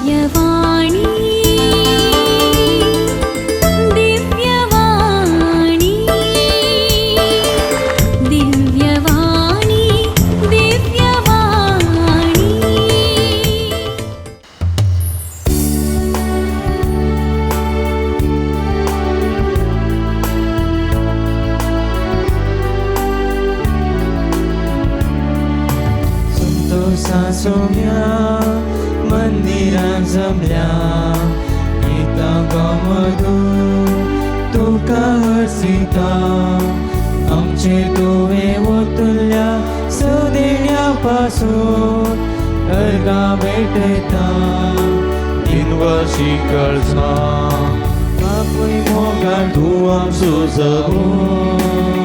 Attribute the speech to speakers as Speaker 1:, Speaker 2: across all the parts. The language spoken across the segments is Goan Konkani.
Speaker 1: दिव्यवाणी दिव्यवाणी दिव्यवाणी दिव्यवाणी।
Speaker 2: संतोषा सोम्या मंदिरां जमल्या गीतां गमदू तुका हर्षिता आमचे तुवें ओतुल्ल्या सदेण्या पासून अर्गां भेटयता
Speaker 3: दिनवाशी काळजां
Speaker 2: बापूय मोगाळ
Speaker 3: तूं आमचो जावन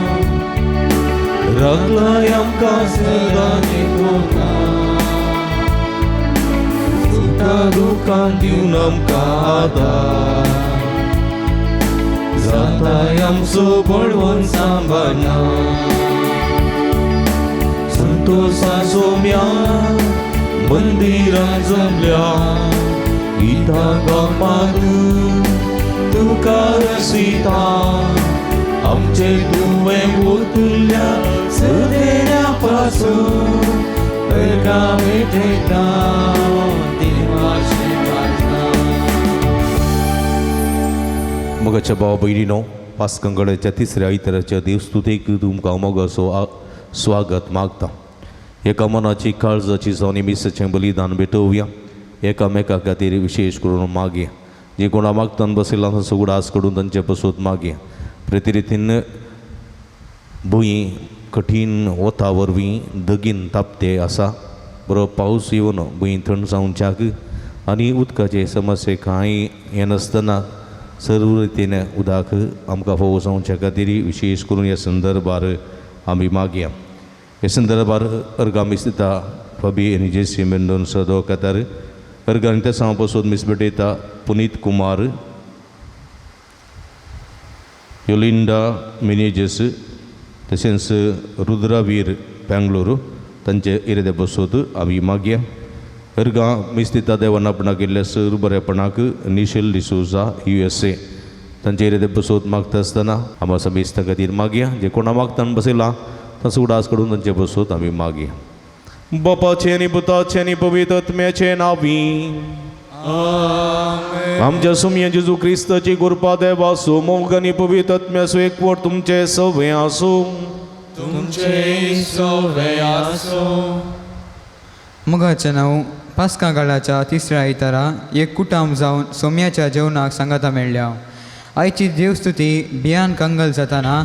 Speaker 3: राखलाय आमकां सदां निकोगां सुखा दुखां दिवन आमकां आदार जाताय आमचो बळवंत सांबाळना संतोषा सोम्या मंदिरां जमल्या गीतां गावपाक तुका रसिता आमचे तुवें ओतुल्ल्या
Speaker 2: सदेण्या पासून अर्गां भेटयता देवाशी काळजां।
Speaker 3: मोगाच्या भाव भयणीनो पास्कंगडाच्या तिसऱ्या आयताराच्या देवस्तुतेक तुमकां मोगाचो स्वागत मागता। एका मनाची काळजाची जावन मिसाचें बलिदान भेटोवया एकामेका खातीर विशेश करून मागया। जे कोणा मागतान बसयला तांचो उगडास करून तांचे पसून मागया। प्रतिरितीन भूंय कठीण वता वरवीं दगीन तापते आसा बरो पावस येवन भूंय थंड जावच्याक आनी उदकाचे समस्ये कांय येनासतना सर्व रितीन उदक आमकां फावो जावच्या खातीर विशेश करून ह्या संदर्भार आमी मागया। ह्या संदर्भार अर्गां मीस दिता फबी आनी जेसी मेंडोन्सा दोकातार अर्गां त्या सांव पसून मीस भेटयता पुनीत कुमार योलिंडा मिनेजस तशेंच रुद्रावीर बेंगलोर तांचे इरादे बसोत आमी मागया। अर्गां मीस दिता देवान आपणाक केल्ल्या सर बरेपणाक निशेल डिसोजा USA तांचे इरादे बसोत मागता आसतना आमकां समेस्तां खातीर मागया। जे कोणा मागतान बसयलां तांचो उगडास करून तांचे बसोत आमी मागया। बापाचें आनी पुताचें आनी पवित्र आत्म्याचें नांवी आमच्या सुमया जेजू क्रिस्ताची कृपा देवासो मोग आनी पवित्र आत्म्याचो एकवट तुमचे सवे आसूं।
Speaker 2: तुमचे सवे आसूं।
Speaker 4: मोगाचें नांव पास्का काळाच्या तिसऱ्या आयतारा एक कुटाम जावन सोम्याच्या जेवणाक सांगाता मेळ्ळ्या। आयची देवस्तुती भियान कंगल जाताना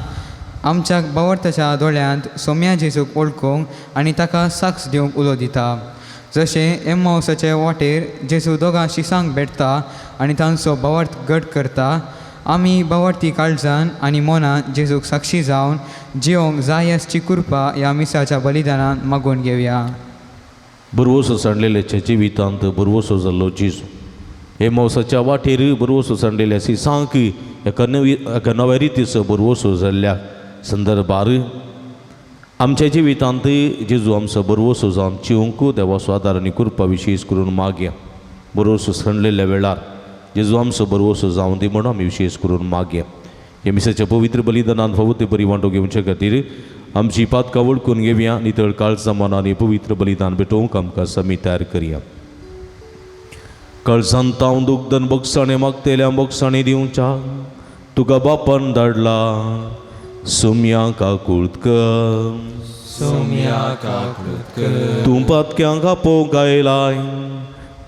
Speaker 4: आमच्या बावर्थाच्या दोळ्यांत सोम्या जेजूक वळखूंक आनी ताका साक्ष दिवंक उलो दिता। जशें एम्मावसाचे वाटेर जेजू दोगां शिसांक भेटता आनी तांचो बावर्थ घट करता, आमी बावर्ती काळजान आनी मनान जेजूक साक्षी जावन जिवंक जाय आसची कृपा ह्या मिसाच्या बलिदानान मागून घेवया।
Speaker 3: बरवसो सांडलेल्याच्या जिवितांत बरवसो जाल्लो जेजू हे मौसाच्या वाटेर बरवसो सांडलेल्या शिसांक एका नवी एका नव्या रितीचो बरवसो जाल्ल्या संदर्भार आमच्या जिवितांत जेजू आमचो बरवसो जावन जिवंक देवाचो आदार आनी कृपा विशेश करून मागया। बरवसो सांडलेल्या वेळार जेजू आमचो बरवसो जावन दी म्हणून आमी विशेश करून मागया। हे मिसाच्या पवित्र बलिदानान फावो ते बरी वांटो घेवचे खातीर आमची पातकां वळखून घेवया। नितळ काळजा मनान पवित्र बलिदान भेटोवंक आमकां समी तयार करया। काळजान तावन दुग्धन बोगसाणे मागतेल्या बोगसाणे दिवच्या तुका बापान धाडला सोम्या काकूळत कर।
Speaker 2: सोम्या काकूळत कर।
Speaker 3: तूं पातक्यांक आपोवंक आयलाय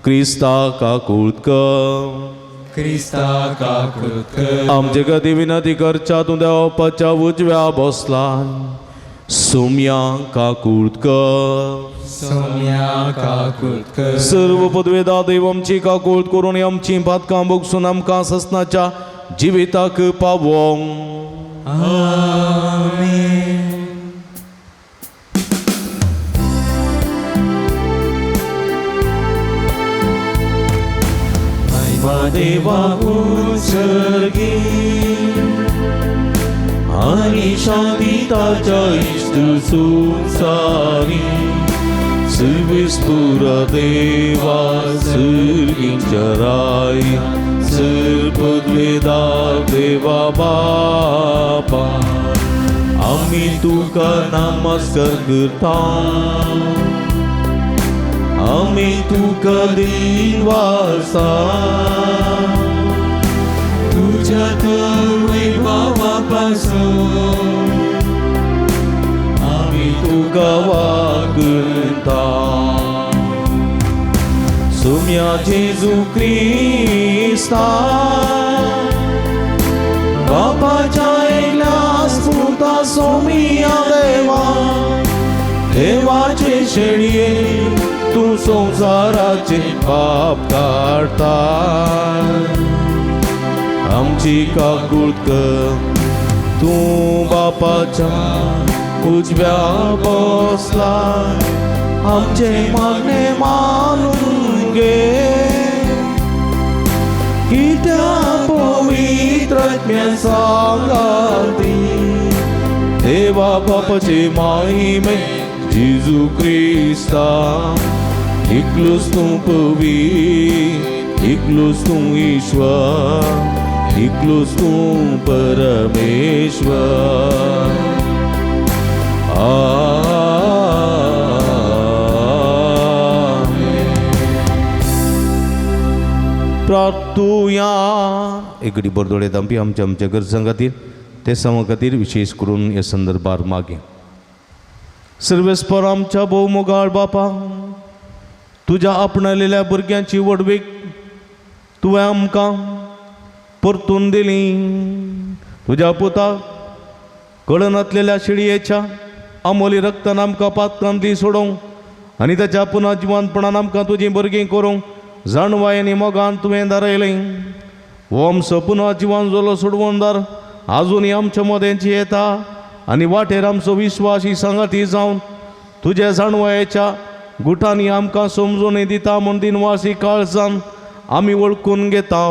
Speaker 3: क्रिस्ता काकूळत कर।
Speaker 2: क्रिस्ता काकूळत कर।
Speaker 3: आमचे खातीर विनंती करच्या तूं देवाच्या उजव्या बसला सोम्या काकूळत कर।
Speaker 2: सोम्या काकूळत कर।
Speaker 3: सर्व पदवेदा देव आमची काकूळत करून आमची पातकां भोगसून आमकां ससनाच्या जिविताक पावोंक।
Speaker 2: आमेन।
Speaker 3: देवा उत्सर्गी आनी शांती ताच्या इश्ट संवसारी सुविस्पुरा देवा सर्गींच्या। चराई सर पदवेदार देवा बापा आमी तुका नमस्कार करता आमी तुका दिनवासा
Speaker 2: तुझ्या तर वैभवा पासून
Speaker 3: आमी तुका वागता सुम्या जेजू क्रिस्ता बापाच्या एकल्या स्फूर्ता सोमिया देवा देवाचे शेळये तूं संवसाराचे पाप काडता आमची काकूळ कर तूं बापाच्या उजव्या बसला आमचे मागणे मानून घे कित्या पवित्र आत्म्यान सांगाती देवा बापाचे माहिमे जेजू क्रिस्ता एकलोच तूं पवी एकलोच तूं ईश्वर एकलोच तूं परमेश्वर. प्रार्थुया. एकडे बरदोळे दामपी आमच्या आमच्या गरजां खातीर ते समां खातीर विशेष करून ह्या संदर्भार मागे. सर्वेस्पर आमच्या भोव मोगाळ बापा, तुज्या आपणालेल्या भुरग्यांची व्हडवीक तुवें आमकां परतून दिली. तुज्या पुताक कळनातलेल्या शिळयेच्या आमोली रक्तान आमकां पातकांतली सोडोवंक आनी ताच्या पुना जिवंतपणान आमकां तुजीं भुरगीं करूंक जाणवाय आनी मोगान तुवें दारयलें. हो आमचो पुना जिवन जोलो सोडवणदार आजुनूय आमच्या मदेंची येता आनी वाटेर आमचो विश्वासी सांगाती जावन तुज्या जाणवायेच्या गुटांनी आमकां समजून दिता म्हूण दिनवासी काळजान आमी वळखून घेता.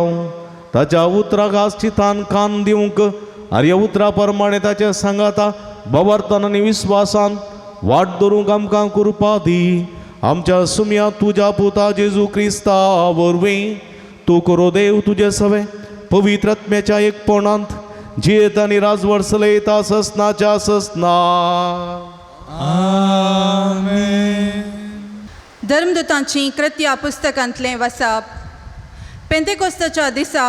Speaker 3: ताच्या उतराक आज चितान कान दिवंक आनी ह्या उतरा प्रमाणे ताच्या सांगाता बवार्तान आनी विस्वासान वाट धरूंक आमकां कृपा दी. आमच्या सुम्या तुज्या पुता जेजू क्रिस्ता वरवीं तूं करो देव तुजे सवे पवित्र आत्म्याच्या एकपणांत जियेत आनी राजवट चलयता ससनाच्या ससना.
Speaker 2: आमेन.
Speaker 5: धर्मदूतांची कृत्या पुस्तकांतलें वसाप. पेंतेकोस्ताच्या दिसा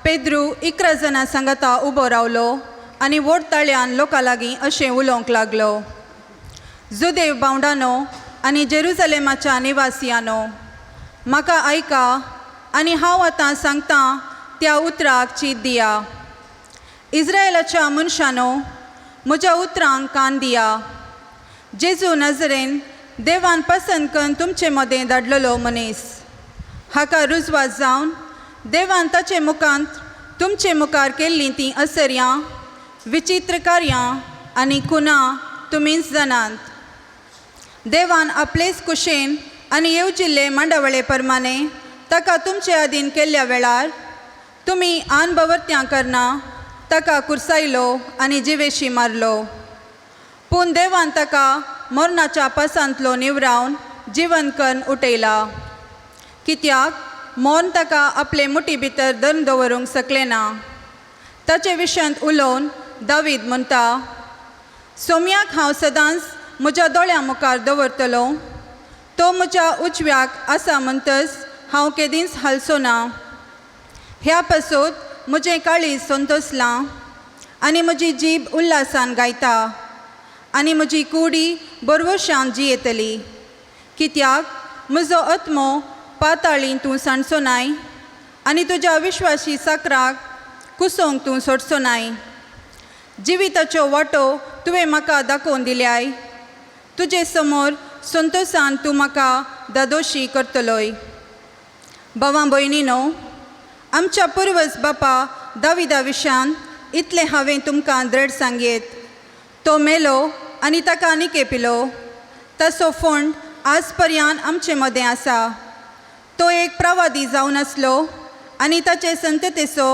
Speaker 5: पेद्रू 11 जाणां सांगाता उबो रावलो आनी व्हड ताळ्यान लोकां लागीं अशें उलोवंक लागलो. जुदेव भावंडानो आनी जेरुजलेमाच्या निवासियानो, म्हाका आयका आनी हांव आतां सांगतां त्या उतराक चीत दिया. इस्रायलाच्या मनशानो, म्हज्या उतरांक कान दिया. जेजू नजरेन देवान पसंत करून तुमचे मदें धाडलेलो मनीस, हाका रुजवात जावन देवान ताचे मुखांत तुमचे मुखार केल्लीं तीं असर्यां विचित्र कार्यां आनी खुनां तुमीच जाणात. देवान आपलेच कुशेन आनी येवजिल्ले मांडावळे प्रमाणे ताका तुमचे आदीन केल्ल्या वेळार तुमी आन बवर्त्यां करना ताका कुर्सायलो आनी जिवेशी मारलो. पूण देवान ताका मरणाच्या पासांतलो निवरावन जिवन करून उठयला, कित्याक मरण ताका आपले मुठी भितर धरून दवरूंक शकलें ना. ताचे विशयांत उलोवन दावीद म्हणटा, सोम्याक हांव सदांच म्हज्या दोळ्यां मुखार दवरतलो, तो म्हज्या उजव्याक आसा म्हणटच हांव केदींच हालचो ना. ह्या पासत म्हजें काळीज संतोसलां आनी म्हजी जीब उल्हासान गायता आनी म्हजी कुडी बरवशान जियेतली, कित्याक म्हजो आत्मो पाताळी तूं सांडचो नाय आनी तुज्या विश्वासी साकराक कुसोवंक तूं सोडचो नाय. जिविताच्यो वाटो तुवें म्हाका दाखोवन दिल्याय, तुजे समोर संतोसान तूं म्हाका दादोशी करतलोय. भावां भयणीनो, आमच्या पुर्वज बापा दाविदा विशयान इतलें हांवें तुमकां द्रड सांगयेत. तो मेलो आनी ताका निकेपिलो, ताचो फोंड आज पर्यान आमचे मदें आसा. तो एक प्रवादी जावन आसलो आनी ताचे संततेचो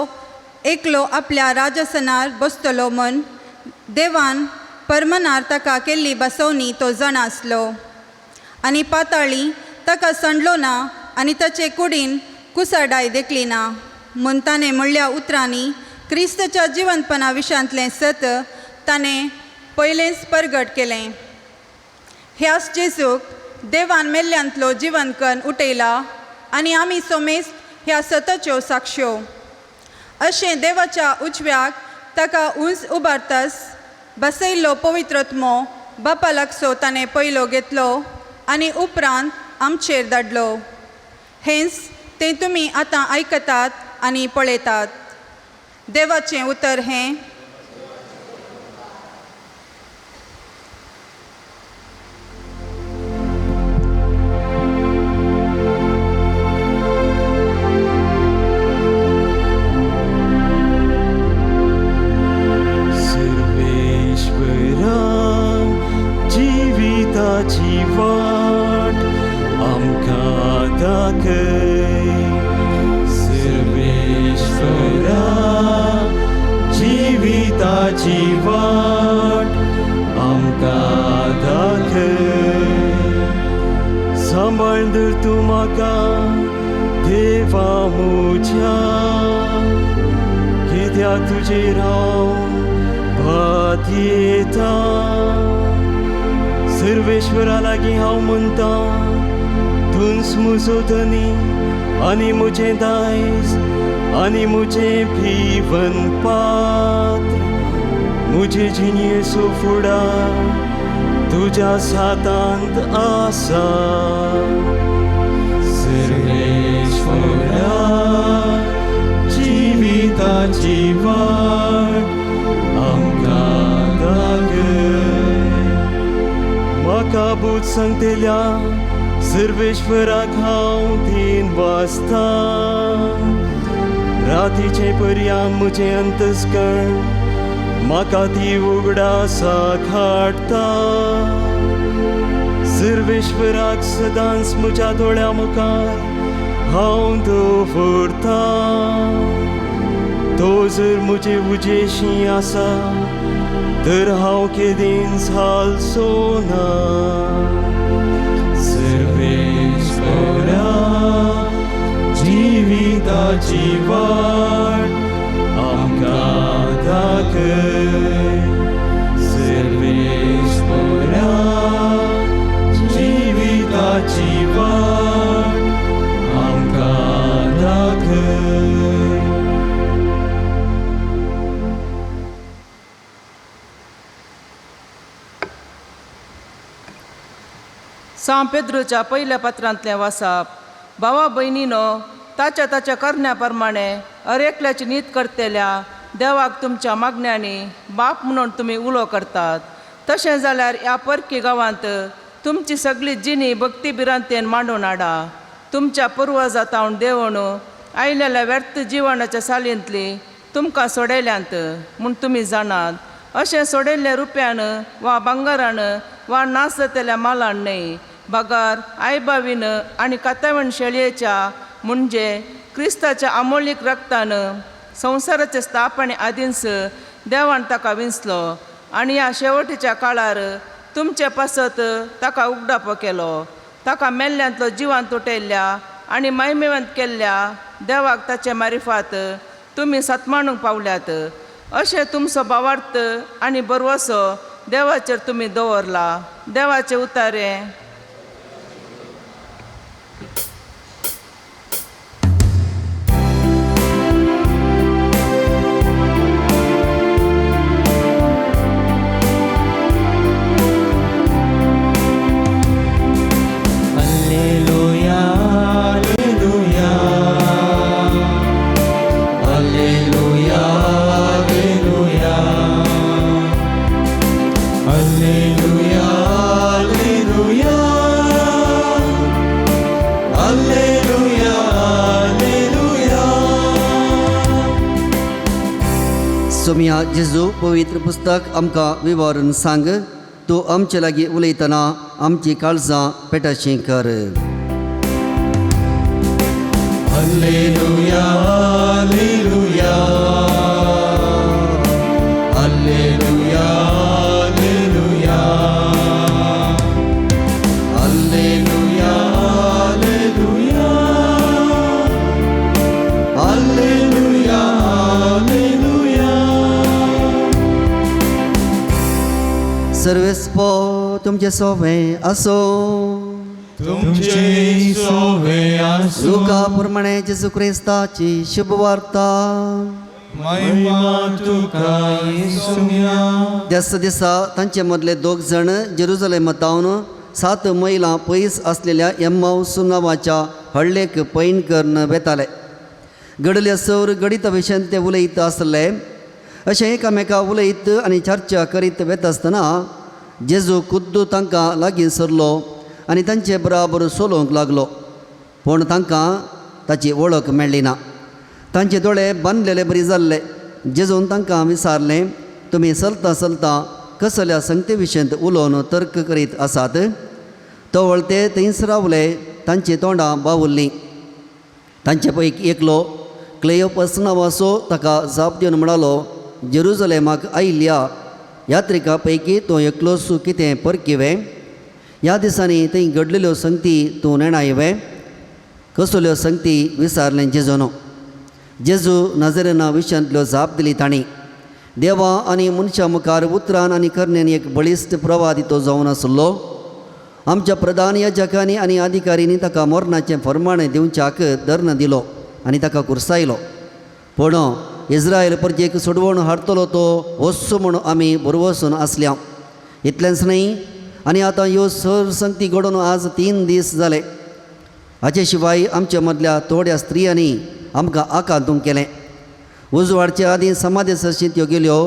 Speaker 5: एकलो आपल्या राजसनार बसतलो म्हूण देवान परमनार ताका केल्ली बसवणी तो जाणा आसलो. आनी पाताळी ताका सांडलो ना आनी ताचे कुडीन कुसाडाय देखली ना म्हूण ताणें म्हणल्या उतरांनी क्रिस्तच्या जिवंतपणा विशांतलें सत ताणें पयलेंच परगट केलें. ह्याच जेजूक देवान मेल्ल्यांतलो जिवंत कन्न उठयला आनी आमी सोमेस्त ह्या सताच्यो साक्ष्यो. अशें देवाच्या उजव्याक ताका उंच उबारतास बसयल्लो पवित्रत्मो बापा लागसो ताणें पयलो घेतलो आनी उपरांत आमचेर धाडलो. हेंच तें तुमी आतां आयकतात आनी पळयतात. देवाचें उतर हें.
Speaker 2: सर्वेश्वरा जिविताची वाट आमकां दाखय. सर्वेश्वरा जिविताची वाट आमकां दाखय. सांबाळ धर तूं म्हाका देवा म्हज्या, कित्याक तुजेर हांव भातयेता. सर्वेश्वरा लागीं हांव म्हणटा, तूंच म्हजो धनी आनी म्हजें दायज आनी म्हजें भिवन पात्र. म्हजे जिणयेचो फुडार तुज्या हातांत आसा. सर्वेश्वरा जिविताची वाट आमकां दाखय. म्हाका बूद सांगतल्या सर्वेश्वराक हांव दीन वाचता. रातीचे पर्यान म्हजें अंतस्कर्ण म्हाका ती उगडासाक हाडटा. सर्वेश्वराक सदांच म्हज्या दोळ्या मुखार हांव दवरता. तो जर म्हजे उजेशी आसा तर हांव केदींच हालचो ना. सर्वेश्वरा जिविताची वाट आमकां दाखय. सर्वेश्वरा जिविताची वाट आमकां दाखय.
Speaker 6: सांव पेद्रूच्या पयल्या पत्रांतलें वासाप. भावा भयणीनो, ताच्या ताच्या करण्या प्रमाणे अरेकल्याची नीत करतल्या देवाक तुमच्या मागण्यांनी बाप म्हणून तुमी उलो करतात. तशें जाल्यार ह्या परकी गांवांत तुमची सगळी जिणी भक्ती भिरांतेन मांडून हाडा. तुमच्या पुर्वजा तावन देवण आयलेल्या व्यर्थ जिवनाच्या सालींतली तुमकां सोडयल्यांत म्हूण तुमी जाणात. अशें सोडयल्ल्या रुपयान वा भांगरान वा नास जातल्या मालान न्हय, बगर आयबावीन आनी कातावण शेळयेच्या म्हणजे क्रिस्ताच्या अमोलीक रक्तान संवसाराचे स्थापने आदींच देवान ताका विंचलो आनी ह्या शेवटीच्या काळार तुमचे पासत ताका उगडापो केलो. ताका मेल्ल्यांतलो जिवान तुटयल्ल्या आनी मायमेवंत केल्ल्या देवाक ताचे मारिफात तुमी सत्मानूंक पावल्यात. अशें तुमचो भावार्थ आनी बरवसो देवाचेर तुमी दवरला. देवाचे उतारे.
Speaker 2: Alleluia, alleluia, alleluia, alleluia, alleluia, alleluia, alleluia, alleluia.
Speaker 7: सोमिया जेजू पवित्र पुस्तक आमकां विवरून सांग, तूं आमचे लागीं उलयतना आमची काळजां पेटाशी कर.
Speaker 2: Alleluia, alleluia, alleluia, alleluia, alleluia, alleluia,
Speaker 7: सर्वेस्पो तुमचे सोवे आसो.
Speaker 8: तुमचे सोवे आसूं.
Speaker 7: लुका प्रमाणे जेजू क्रिस्ताची शुभवार्ता.
Speaker 8: महिमा तुका येसुया.
Speaker 7: त्याच दिसा तांचे मदले दोग जण जेरुजलेमांत 7 मैलां पयस आसलेल्या एम्माउस नांवाच्या हळ्ळेक पैण करून वेताले. घडले सर गणिता विशयान ते उलयत आसले. अशें एकामेका उलयत आनी चर्चा करीत वेता आसतना जेजू खुद्द तांकां लागीं सरलो आनी तांचे बराबर चलोवंक लागलो. पूण तांकां ताची वळख मेळ्ळी ना. तांचे दोळे बांदलेले बरी जाल्ले. जेजून तांकां विचारलें, तुमी चलता चलता कसल्या संगते विशयांत उलोवन तर्क करीत आसात? तवळ ते थंयच रावले. तांची तोंडां बावुल्लीं. तांचे पैकी एकलो क्लेयोपस नांवाचो ताका जाप दिवन म्हणालो, जेरुजलेमाक आयिल्ल्या यात्रिका पैकी तूं एकलोच कितें परकिवें? ह्या दिसांनी थंय घडलेल्यो संगती तूं नेणाय वे? कसल्यो संगती? विचारलें जेजून. जेजू नजरेना विशयांतल्यो जाप दिली तांणी. देवा आनी मनशां मुखार उतरान आनी करण्यान एक बळिश्ट प्रवादी तो जावन आसलो. आमच्या प्रधान याजकांनी आनी अधिकाऱ्यांनी ताका मरणाचें फर्माण दिवच्याक धर्ण दिलो आनी ताका कुर्सायलो. पूण इस्रायल परजेक सोडवण हाडटलो तो वचचो म्हूण आमी बरवसून आसल्या. इतलेंच न्हय, आनी आतां ह्यो सर संगती घडोवन आज 3 दीस जाले. हाचे शिवाय आमच्या मदल्या थोड्या स्त्रियांनी आमकां आकांतूंक केलें. उजवाडचे आदीं समाधी सरशी त्यो गेल्यो,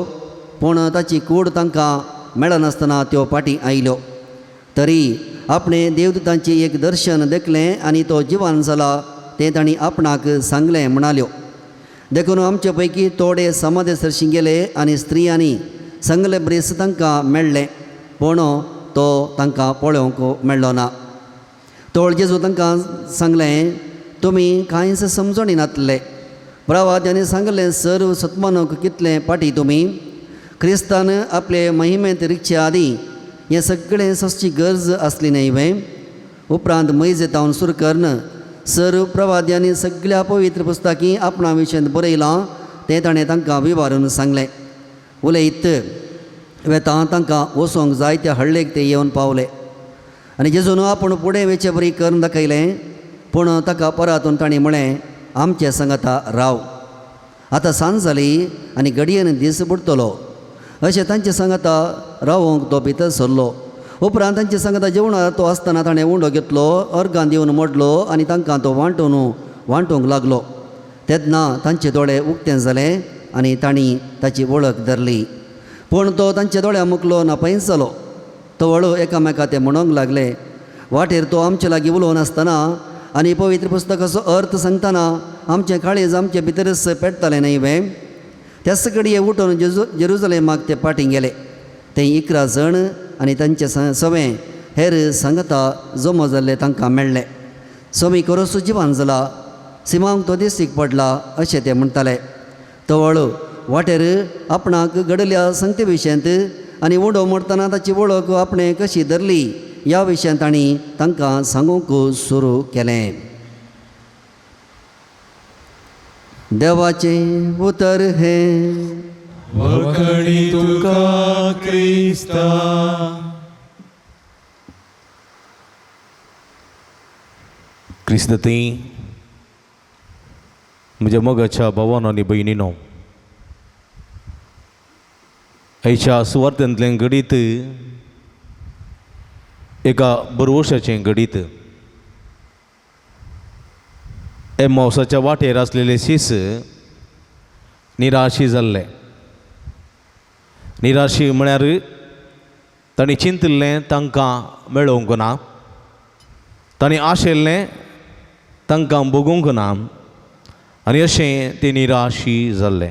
Speaker 7: पूण ताची कूड तांकां मेळनासतना त्यो फाटीं आयल्यो. तरी आपणें देवदूतांचें एक दर्शन देखलें आनी तो जिवान जाला तें तांणी आपणाक सांगलें म्हणाल्यो. देखून आमचे पैकी थोडे समाधी सरशी गेले आनी स्त्रियांनी सांगले ब्रेस तांकां मेळ्ळें, पूण तो तांकां पळोवंक मेळ्ळो ना. तोळ जेजू तांकां सांगलें, तुमी कांयच समजणी नातले. प्रवाद्यांनी सांगलें सर्व सत्मानूक कितलें फाटीं तुमी. क्रिस्तान आपले महिमेंत रिगचे आदीं हें सगळें सोंसची गरज आसली न्हय वे? उपरांत मैजेतावन सुरू करून सर्व प्रवाद्यांनी सगळ्या पवित्र पुस्तकी आपणा विशयांत बरयलां तें ताणें तांकां विवारून सांगलें. उलयत वेता तांकां वचोंक जाय त्या हळ्ळेक ते येवन पावले. आनी जेजून आपूण फुडें वेचे बरी करून दाखयलें. पूण ताका परातून तांणी म्हळें, आमचे सांगाता राव, आतां सांज जाली आनी घडयेन दीस बुडटलो. अशें तांचे सांगाता रावोंक तो भितर सरलो. उपरांत तांचे सांगाता जेवणार तो आसतना ताणें उंडो घेतलो, अर्गां दिवन मोडलो आनी तांकां तो वांटूंक लागलो. तेन्ना तांचे दोळे उक्ते जाले आनी तांणी ताची वळख धरली. पूण तो तांच्या दोळ्या मुकलो ना पयस जालो. तो वळू एकामेका ते म्हणूंक लागले, वाटेर तो आमचे लागीं उलोवन आसतना आनी पवित्र पुस्तकाचो अर्थ सांगतना आमचें काळीज आमचे भितरच पेटतालें न्हय वे? त्याच घडये उठून जेरुजलेमाक ते फाटीं गेले. ते 11 जण आनी तांचे सवें हेर सांगता जमो जाल्ले तांकां मेळ्ळे. सोमी करोसो जिवान जाला, सिमांक तो दिस्टीक पडला अशें ते म्हणटाले. तवळ वाटेर आपणाक घडल्या संगते विशयांत आनी उडो मोडटना ताची वळख आपणें कशी धरली ह्या विशयांत तांणी तांकां सांगूंक सुरू केलें. देवाचें उतर हें.
Speaker 8: वखणी तुका क्रिस्ता.
Speaker 3: क्रिस्त थंय म्हज्या मोगाच्या भावान आनी भयणीनो, आयच्या सुवार्थांतलें घडीत एका बरवशाचें घडीत एमावसाच्या वाटेर आसलेले शीस निराशी जाल्ले. निराशी म्हळ्यार तांणी चिंतिल्लें तांकां मेळोवंक ना, तांणी आशिल्लें तांकां भोगूंक ना आनी अशें ते निराशी जाल्ले.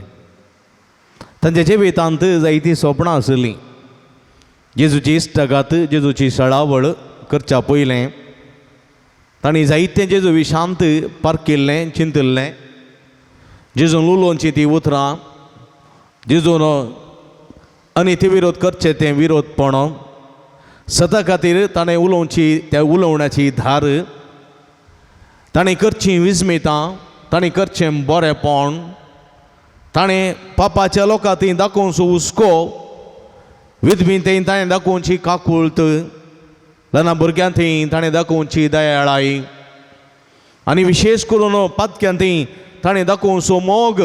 Speaker 3: तांच्या जिवितांत जायतीं सोपणां आसलीं. जेजूची इश्टागात, जेजूची सळावळ करच्या पयलें तांणी जायतें जेजू विशांत पारकिल्लें, चिंतिल्लें. जेजून उलोवची ती उतरां, जेजून आनी ते विरोध करचे तें विरोधपण, सता खातीर ताणें उलोवची त्या उलोवण्याची धार, ताणें करचीं विस्मितां, ताणें करचें बरेंपण, ताणें पापाच्या लोकां थंय दाखोवचो हुस्को, विधवीन थंय ताणें दाखोवची काकूळत, ल्हान भुरग्यां थंय ताणें दाखोवची दयाळाय आनी विशेश करून पातक्यां थंय ताणें दाखोवचो मोग,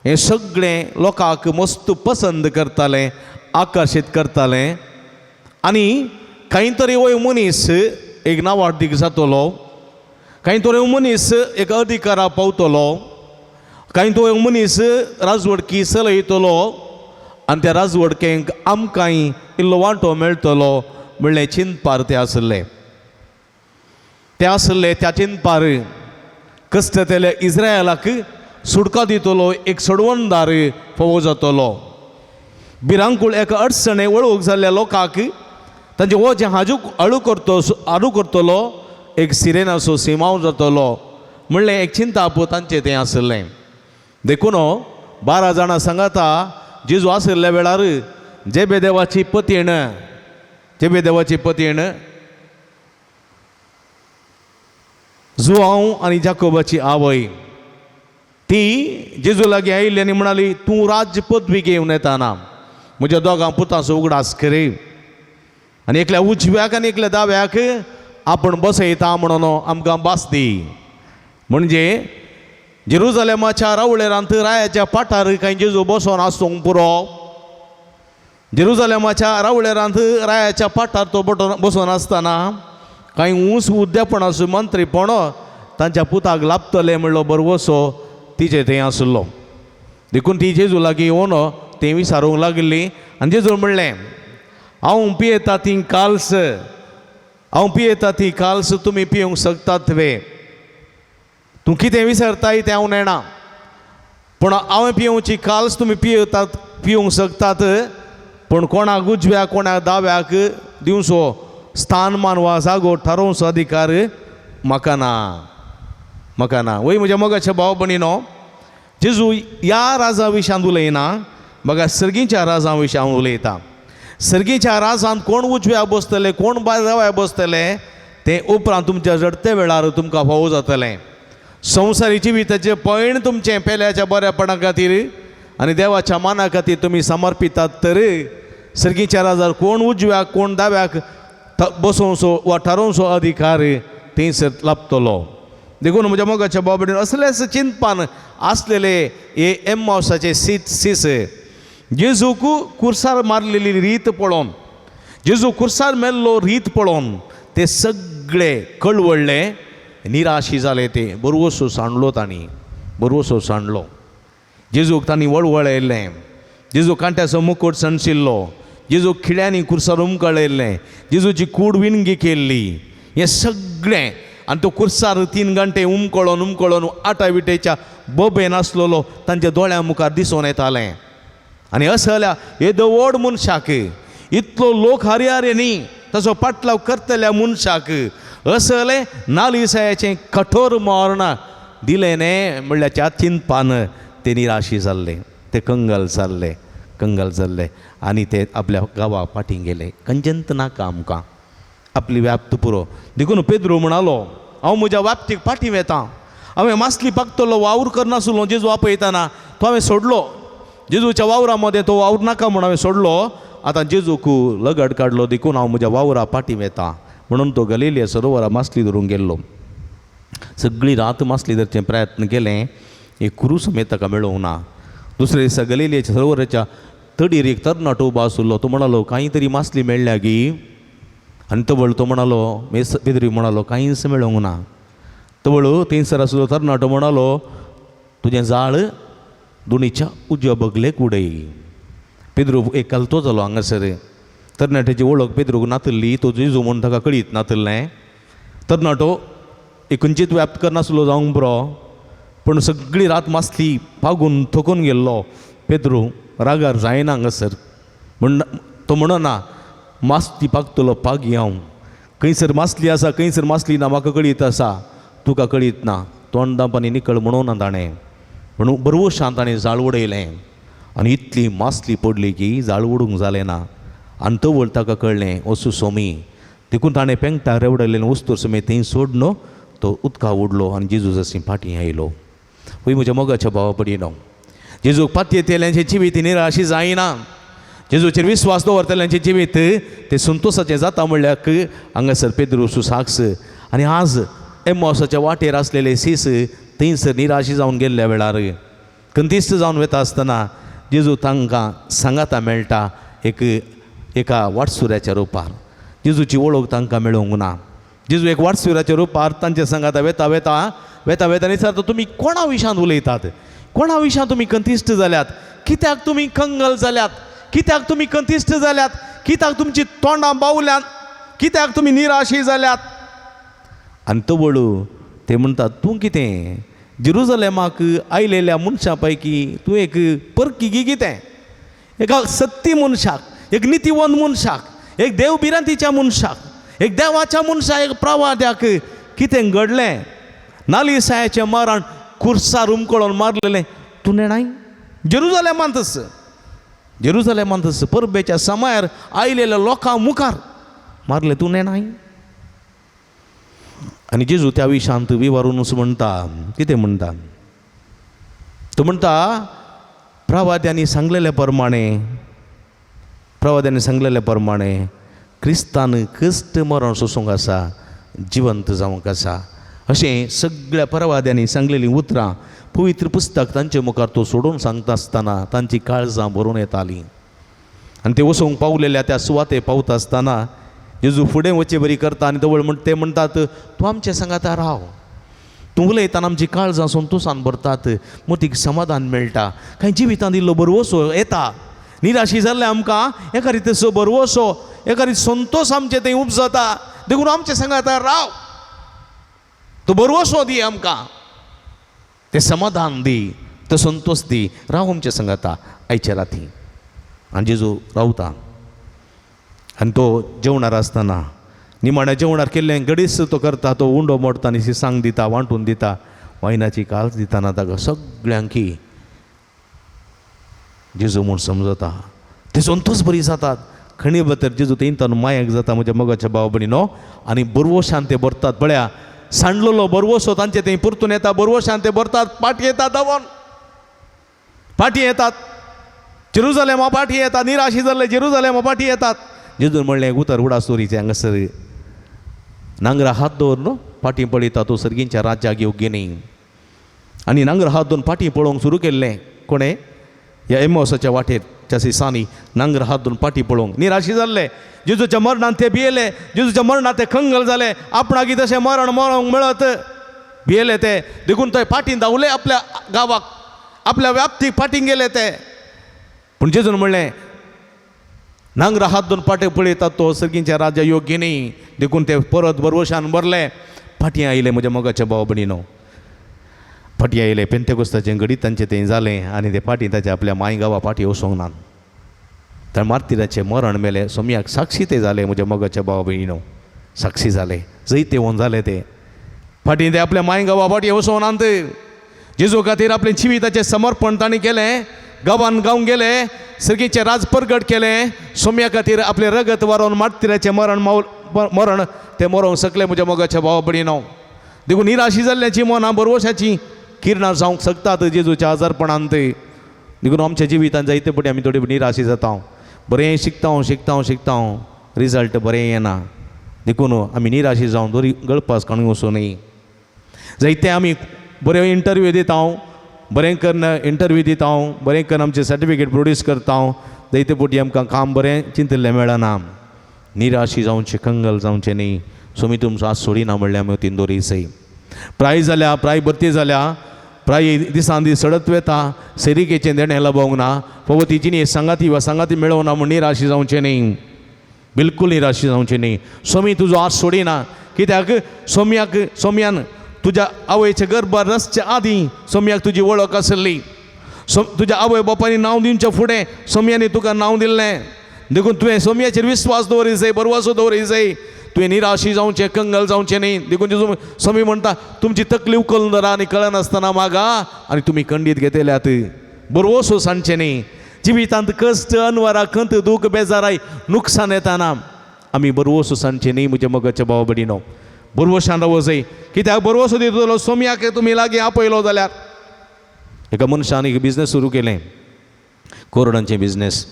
Speaker 3: हें सगळें लोकांक मस्त पसंद करतालें, आकर्शीत करतालें. आनी कांय तरी हो मनीस एक नावाडदीक जातलो, कांय तरी मनीस एक अधिकारा पावतलो, कांय तो मनीस राजवडकी चलयतलो आनी त्या राजवडकेंक आमकांय इल्लो वांटो मेळटलो म्हणलें चिंतपार ते आसले. ते आसले त्या चिंतपार कश्टतले इस्रायलाक सुटका दितलो एक सोडवणदार फावो जातलो. भिरांकूळ एका अडचणे वळख जाल्ल्या लोकांक तांचे वजें हाजू हळू करतो हाडू करतलो एक सिरेनाचो सिमाव जातलो म्हणलें एक चिंताप तांचें तें आसलें. देखून 12 जाणां सांगाता जेजू आशिल्ल्या वेळार जेबेदेवाची पतीण, जेबेदेवाची पतीण जुआंव आनी जाकोबाची आवय ती जेजू लागीं आयिल्ली आनी म्हणाली, तूं राज्य पदवी घेवन येताना म्हज्या दोगां पुतांचो उगडास करी आनी एकल्या उजव्याक आनी एकल्या दाव्याक आपूण बसयता म्हणून आमकां भास दी. म्हणजे जेरुजलेमाच्या रावळेरांत रायाच्या पाटार कांय जेजू बसोन आसूंक पुरो, जेरुजलेमाच्या रावळेरांत रायाच्या पाटार तो बसोन आसतना कांय ऊंच उद्देपणाचो मंत्रीपण तांच्या पुताक लाभतलें म्हणलो बरवसो तिचे थंय आसलो. देखून ती जेजू लागीं येवन तें विचारूंक लागिल्ली आनी जेजू म्हणलें, हांव पियेता ती काल्स, हांव पियेता ती काल्स तुमी पिवंक शकतात वे? तूं कितें विसरताय तें हांव नेणा, पूण हांवें पिवची काल्स तुमी पियेतात पिवंक शकतात, पूण कोणाक उजव्याक कोणाक दाव्याक दिवचो स्थानमान वा जागो थारोवचो अधिकार म्हाका ना, म्हाका ना. वय म्हज्या मोगाच्या भाव भयणीनो, जेजू ह्या राजा विशयांत उलयना, म्हाका सर्गीच्या राजा विशयांत उलयता. सर्गीच्या राजांत कोण उजव्या बसतले कोण दाव्या बसतले तें उपरांत तुमच्या रडते वेळार तुमकां फावो जातलें. संवसारी जिविताचें पयण तुमचें पेल्याच्या बऱ्यापणा खातीर आनी देवाच्या माना खातीर तुमी समर्पितात तर सर्गीच्या राजार कोण उजव्याक कोण दाव्याक बसोवचो वा थारोवचो अधिकार थंयसर लाभतलो. देखून म्हज्या मोगाच्या भाव भयणीन असलेच चिंतपान आसलेले हे एम्मावसाचे सीस जेजूक कुर्सार मारलेली रीत पळोवन, जेजू कुर्सार मेल्लो रीत पळोवन ते सगळे कळवळ्ळे, निराशी जाले. ते बरवसो सांडलो तांणी, बरवसो सांडलो. जेजूक तांणी वळवळयल्लें, जेजू कांट्याचो मुकुट सणशिल्लो, जेजू खिळ्यांनी कुर्सार उमकळयल्लें, जेजूची कूड विणगी केल्ली, हें सगळें. आनी तो कुर्सार 3 घंटे उमकळोन उमकळोन आटा विटेच्या बोबेन आसलेलो तांच्या दोळ्यां मुखार दिसून येतालें. आनी असल्या येदो व्हड मनशाक, इतलो लोक हरिहरे न्ही ताचो पाटलाव करतल्या मनशाक असलें नालिसायाचें कठोर मरण दिलें न्ही म्हणल्यार चिंतपान ते निराशी जाल्ले, ते कंगाल जाल्ले, कंगाल जाल्ले आनी ते आपल्या गांवा फाटीं गेले. कंजंत नाका आमकां, आपली व्याप्त पुरो. देखून पेद्रू म्हणालो, हांव म्हज्या व्याप्तीक फाटीं वेता, हांवें मासली पाकतलो वावर करनासलो जेजू आपयतना तो हांवें सोडलो, जेजूच्या वावरा मदें तो वावर नाका म्हूण हांवें सोडलो, आतां जेजूक लगड काडलो देखून हांव म्हज्या वावरा फाटीं वेता म्हणून तो गलिलिया सरोवरा मासली धरूंक गेल्लो. सगळी रात मासली धरचें प्रयत्न केलें, एक कुरू समेत ताका मेळोवंक ना. दुसरे दिसा गलिलियाच्या सरोवराच्या तडीर एक तरणाटो उबो आशिल्लो. तो म्हणालो, कांय तरी मासली मेळ्ळ्या गी? आनी तवळ तो म्हणालो, मेस पेद्रू म्हणालो, कांयच मेळोवंक ना. तवळ थंयसर आशिल्लो तरणाटो म्हणालो, तुजें जाळ दोनीच्या उजव्या बगलेक उडय. पेद्रू एक कलतो जालो हांगासर. तरणाट्याची वळख पेद्रूक नातल्ली, तो जेजू म्हूण ताका कळीत नातल्लें. तरणाटो एक खंयचीच व्याप्त करनासलो जावंक पुरो, पूण सगळी रात मासली पागून थकून गेल्लो पेद्रू रागार जायना हांगासर. म्हण तो म्हणना, मासली पागतलो पागी हांव, खंयसर मासली आसा खंयसर मासली ना म्हाका कळीत आसा, तुका कळीत ना, तोंड दांपांनी निकळ म्हणून ना ताणें. म्हणून बरवशान ताणें जाळ उडयलें आनी इतली मासली पडली की जाळ उडूंक जालें ना. आनी तवळ ताका कळ्ळें वसू सोमी, देखून ताणें पेंगटा रेवडलें वस्तूर समेत थंय सोडनो तो उदका उडलो आनी जेजू जशी फाटीं आयलो. वय म्हज्या मोगाच्या भावा पडिनो, जेजूक पातयेतल्यांचें जिवीत निराशी जायना, जेजूचेर विस्वास दवरतल्यांचें जिवीत तें संतोसाचें जाता म्हणल्यार हांगासर पेद्रू साक्ष. आनी आज एम्मावसाच्या वाटेर आसलेले सीस थंयसर निराशी जावन गेल्ल्या वेळार कंतिस्त जावन वता आसतना जेजू तांकां सांगाता मेळटा एक एका वाटसुऱ्याच्या रुपार. जेजूची वळख तांकां मेळोवंक ना. जेजू एक वाटसुऱ्याच्या रुपार तांच्या सांगाता वेता वेता वेता वेता विचारता, तुमी कोणा विशांत उलयतात, कोणा विशांत तुमी कंतिश्ट जाल्यात, कित्याक तुमी कंगल जाल्यात, कित्याक तुमी कंतिश्ट जाल्यात, कित्याक तुमची तोंडां बावल्यात, कित्याक तुमी निराशी जाल्यात. आनी तवळू ते म्हणटात, तूं कितें जेरुजलेमाक आयलेल्या मनशां पैकी तूं एक परकी गी कितें? एका सत्ती मनशाक, एक नितीवंत मनशाक, एक देव भिरांतीच्या मनशाक, एक देवाच्या मनशाक, एक प्रवाद्याक कितें घडलें? नालिसायाचें मरण कुर्सार उमकळोन मारलेलें तूं नेणाय? जेरुजलेमांतच, जेरुजलेमांतच परबेच्या समायार आयलेल्या लोकां मुखार मारलें तूं नेणाय? आनी जेजू त्या विशांत विवारूनच म्हणटा, कितें म्हणटा? तो म्हणटा, प्रवाद्यांनी सांगलेले प्रमाणे, प्रवाद्यांनी सांगलेले प्रमाणे क्रिस्तान क्रिस्त मरण सोसूंक आसा, जिवंत जावंक आसा, अशें सगळ्या प्रवाद्यांनी सांगलेलीं उतरां पवित्र पुस्तक तांचे मुखार तो सोडून सांगता आसतना तांची काळजां भरून येतालीं. आनी ते वचूंक पावलेल्या त्या सुवाते पावता आसतना जेजू फुडें वचे बरी करता आनी तवळ म्हण ते म्हणटात, तूं आमचे सांगाता राव, तूं उलयतना आमची काळजां संतोसान भरतात, मतीक समाधान मेळटा, कांय जिवितांत इल्लो बरवसो येता, निराशी जाल्लें आमकां एका रितीचो बरवसो, एका रीत संतोस आमचे थंय उपजता, देखून आमचे सांगाता राव, तूं बरवसो दी आमकां, तें समाधान दी, तो संतोस दी, राव आमचे सांगाता आयच्या राती. आनी जेजू रावता आनी तो जेवणार आसतना निमाण्या जेवणार केल्लें गडीस तो करता, तो उंडो मोडटा आनी सांग दिता, वांटून दिता, वायनाची काल्स दितना ताका सगळ्यांकी जेजू म्हूण समजता, ते संतोस बरी जातात. खणी भितर जेजू थंय मायक जाता म्हज्या मोगाच्या भाव भयणीनो. आनी बरवशान ते भरतात, पळया सांडलेलो बरवसो तांचे थंय परतून येता, बरवशान ते भरतात, पाटी येतात धांवोन, पाटी येतात जेरुजलेमा, पाटी येतात, निराशी जाल्ले जेरुजलेमा पाटी येतात. जेजून म्हणलें उतर उडास दवरीचें हांगासर नांगरा हात दवर न्हू पाटी पळयता तो सर्गींच्या राज्याक योग्य न्ही. आनी नांगर हात दवरून पाटी पळोवंक सुरू केल्लें कोणें? ह्या एमोसाच्या वाटेर त्या दिसांनी नांगर हात दवरून पाटी पळोवंक निराशी जाल्ले. जेजूच्या मरणान ते भियेले, जेजूच्या मरणान ते कंगल जाले, आपणाक तशें मरण मरोंक मेळत भियेले ते, देखून थंय पाटीन धांवले आपल्या गांवाक, आपल्या व्याप्तीक पाटीन गेले ते. पूण जेजून म्हणलें नांगर हात दोन पाटे पळयतात तो सर्गींच्या राज्या योग्य न्ही, देखून ते परत बरवशान भरले, फाटीं आयले म्हज्या मोगाच्या भाव भयणीनो, फाटीं आयले. पेंतेकोस्ताचें घडीत तांचें थंय जालें आनी ते फाटीं ताच्या आपल्या माय गांवा फाटीं वचोंक ना. तर मार्तिराचें मरण मेलें, सोमयाक साक्षी ते जाले म्हज्या मोगाच्या भाव भयणीनो, साक्षी जाले, जैतेवन जाले ते. फाटीं ते आपल्या माय गांवा फाटीं वचोंक नात. जेजू खातीर आपलें जिविताचें समर्पण तांणी केलें, गांवान गांव गेले, सर्गीचें राज परगट केलें, सोम्या खातीर आपलें रगत वारोवन मार्तिराचें मरण मरण ते मरोंक शकले म्हज्या मोगाच्या भावा भयणीनो. देखून निराशी जाल्ल्याची मनां बरवशाची किरणां जावंक शकतात जेजूच्या आजारपणान ते. देखून आमच्या जिवितांत जायते पटी आमी थोडे निराशी जाता, बरें शिकता शिकता शिकता रिजल्ट बरें येना, देखून आमी निराशी जावन दोरी गळपास काडून वचूं न्ही. जायते आमी बरें इंटरव्यू दिता, बरें करून इंटरव्यू दिता, बरें करून आमचें सर्टिफिकेट प्रोड्यूस करता, जायते पटी आमकां काम बरें चिंतिल्लें मेळना. निराशी जावचें, कंगल जावचें न्ही. सोमी तुमचो आज सोडिना म्हणल्यार आमी तीन दोरी सई प्राय जाल्या, प्राय भरती जाल्या, प्राय दिसान दीस सडत वेता, सेरिकेचें देणें लभोवंक ना, फोव ती जिणी सांगाती वा सांगाती मेळोवना म्हूण निराशी जावचें न्ही, बिलकूल निराशी जावचें न्ही. सोमी तुजो आज सोडिना, कित्याक सोम्याक सोम्यान तुज्या आवयच्या गर्भार रसच्या आदीं सोम्याक तुजी वळख आसली, तुज्या आवय बापायनी नांव दिवच्या फुडें सोम्यांनी तुका नांव दिल्लें, देखून तुवें सोम्याचेर विस्वास दवरी जाय, बरवासो दवरी जाय. तुवें निराशी जावचें, कंगल जावचें न्ही. देखून जेजू सोमी म्हणटा, तुमची तकली उखलून धरा आनी कळनासतना मागा आनी तुमी खंडीत घेतल्यात, बरवसो सांगचें न्ही. जिवितांत कश्ट, अनवरा, खंत, दूख, बेजाराय, नुकसान येताना आमी बरवसो सांगचें न्ही म्हज्या मोगाच्या भाव भयणीनो. बरवशान रावो जाय, कित्याक बरवसो दितलो सोम्याक तुमी लागीं आपयलो जाल्यार. एका मनशान एक बिजनेस सुरू केलें, कोरडांचें बिजनेस.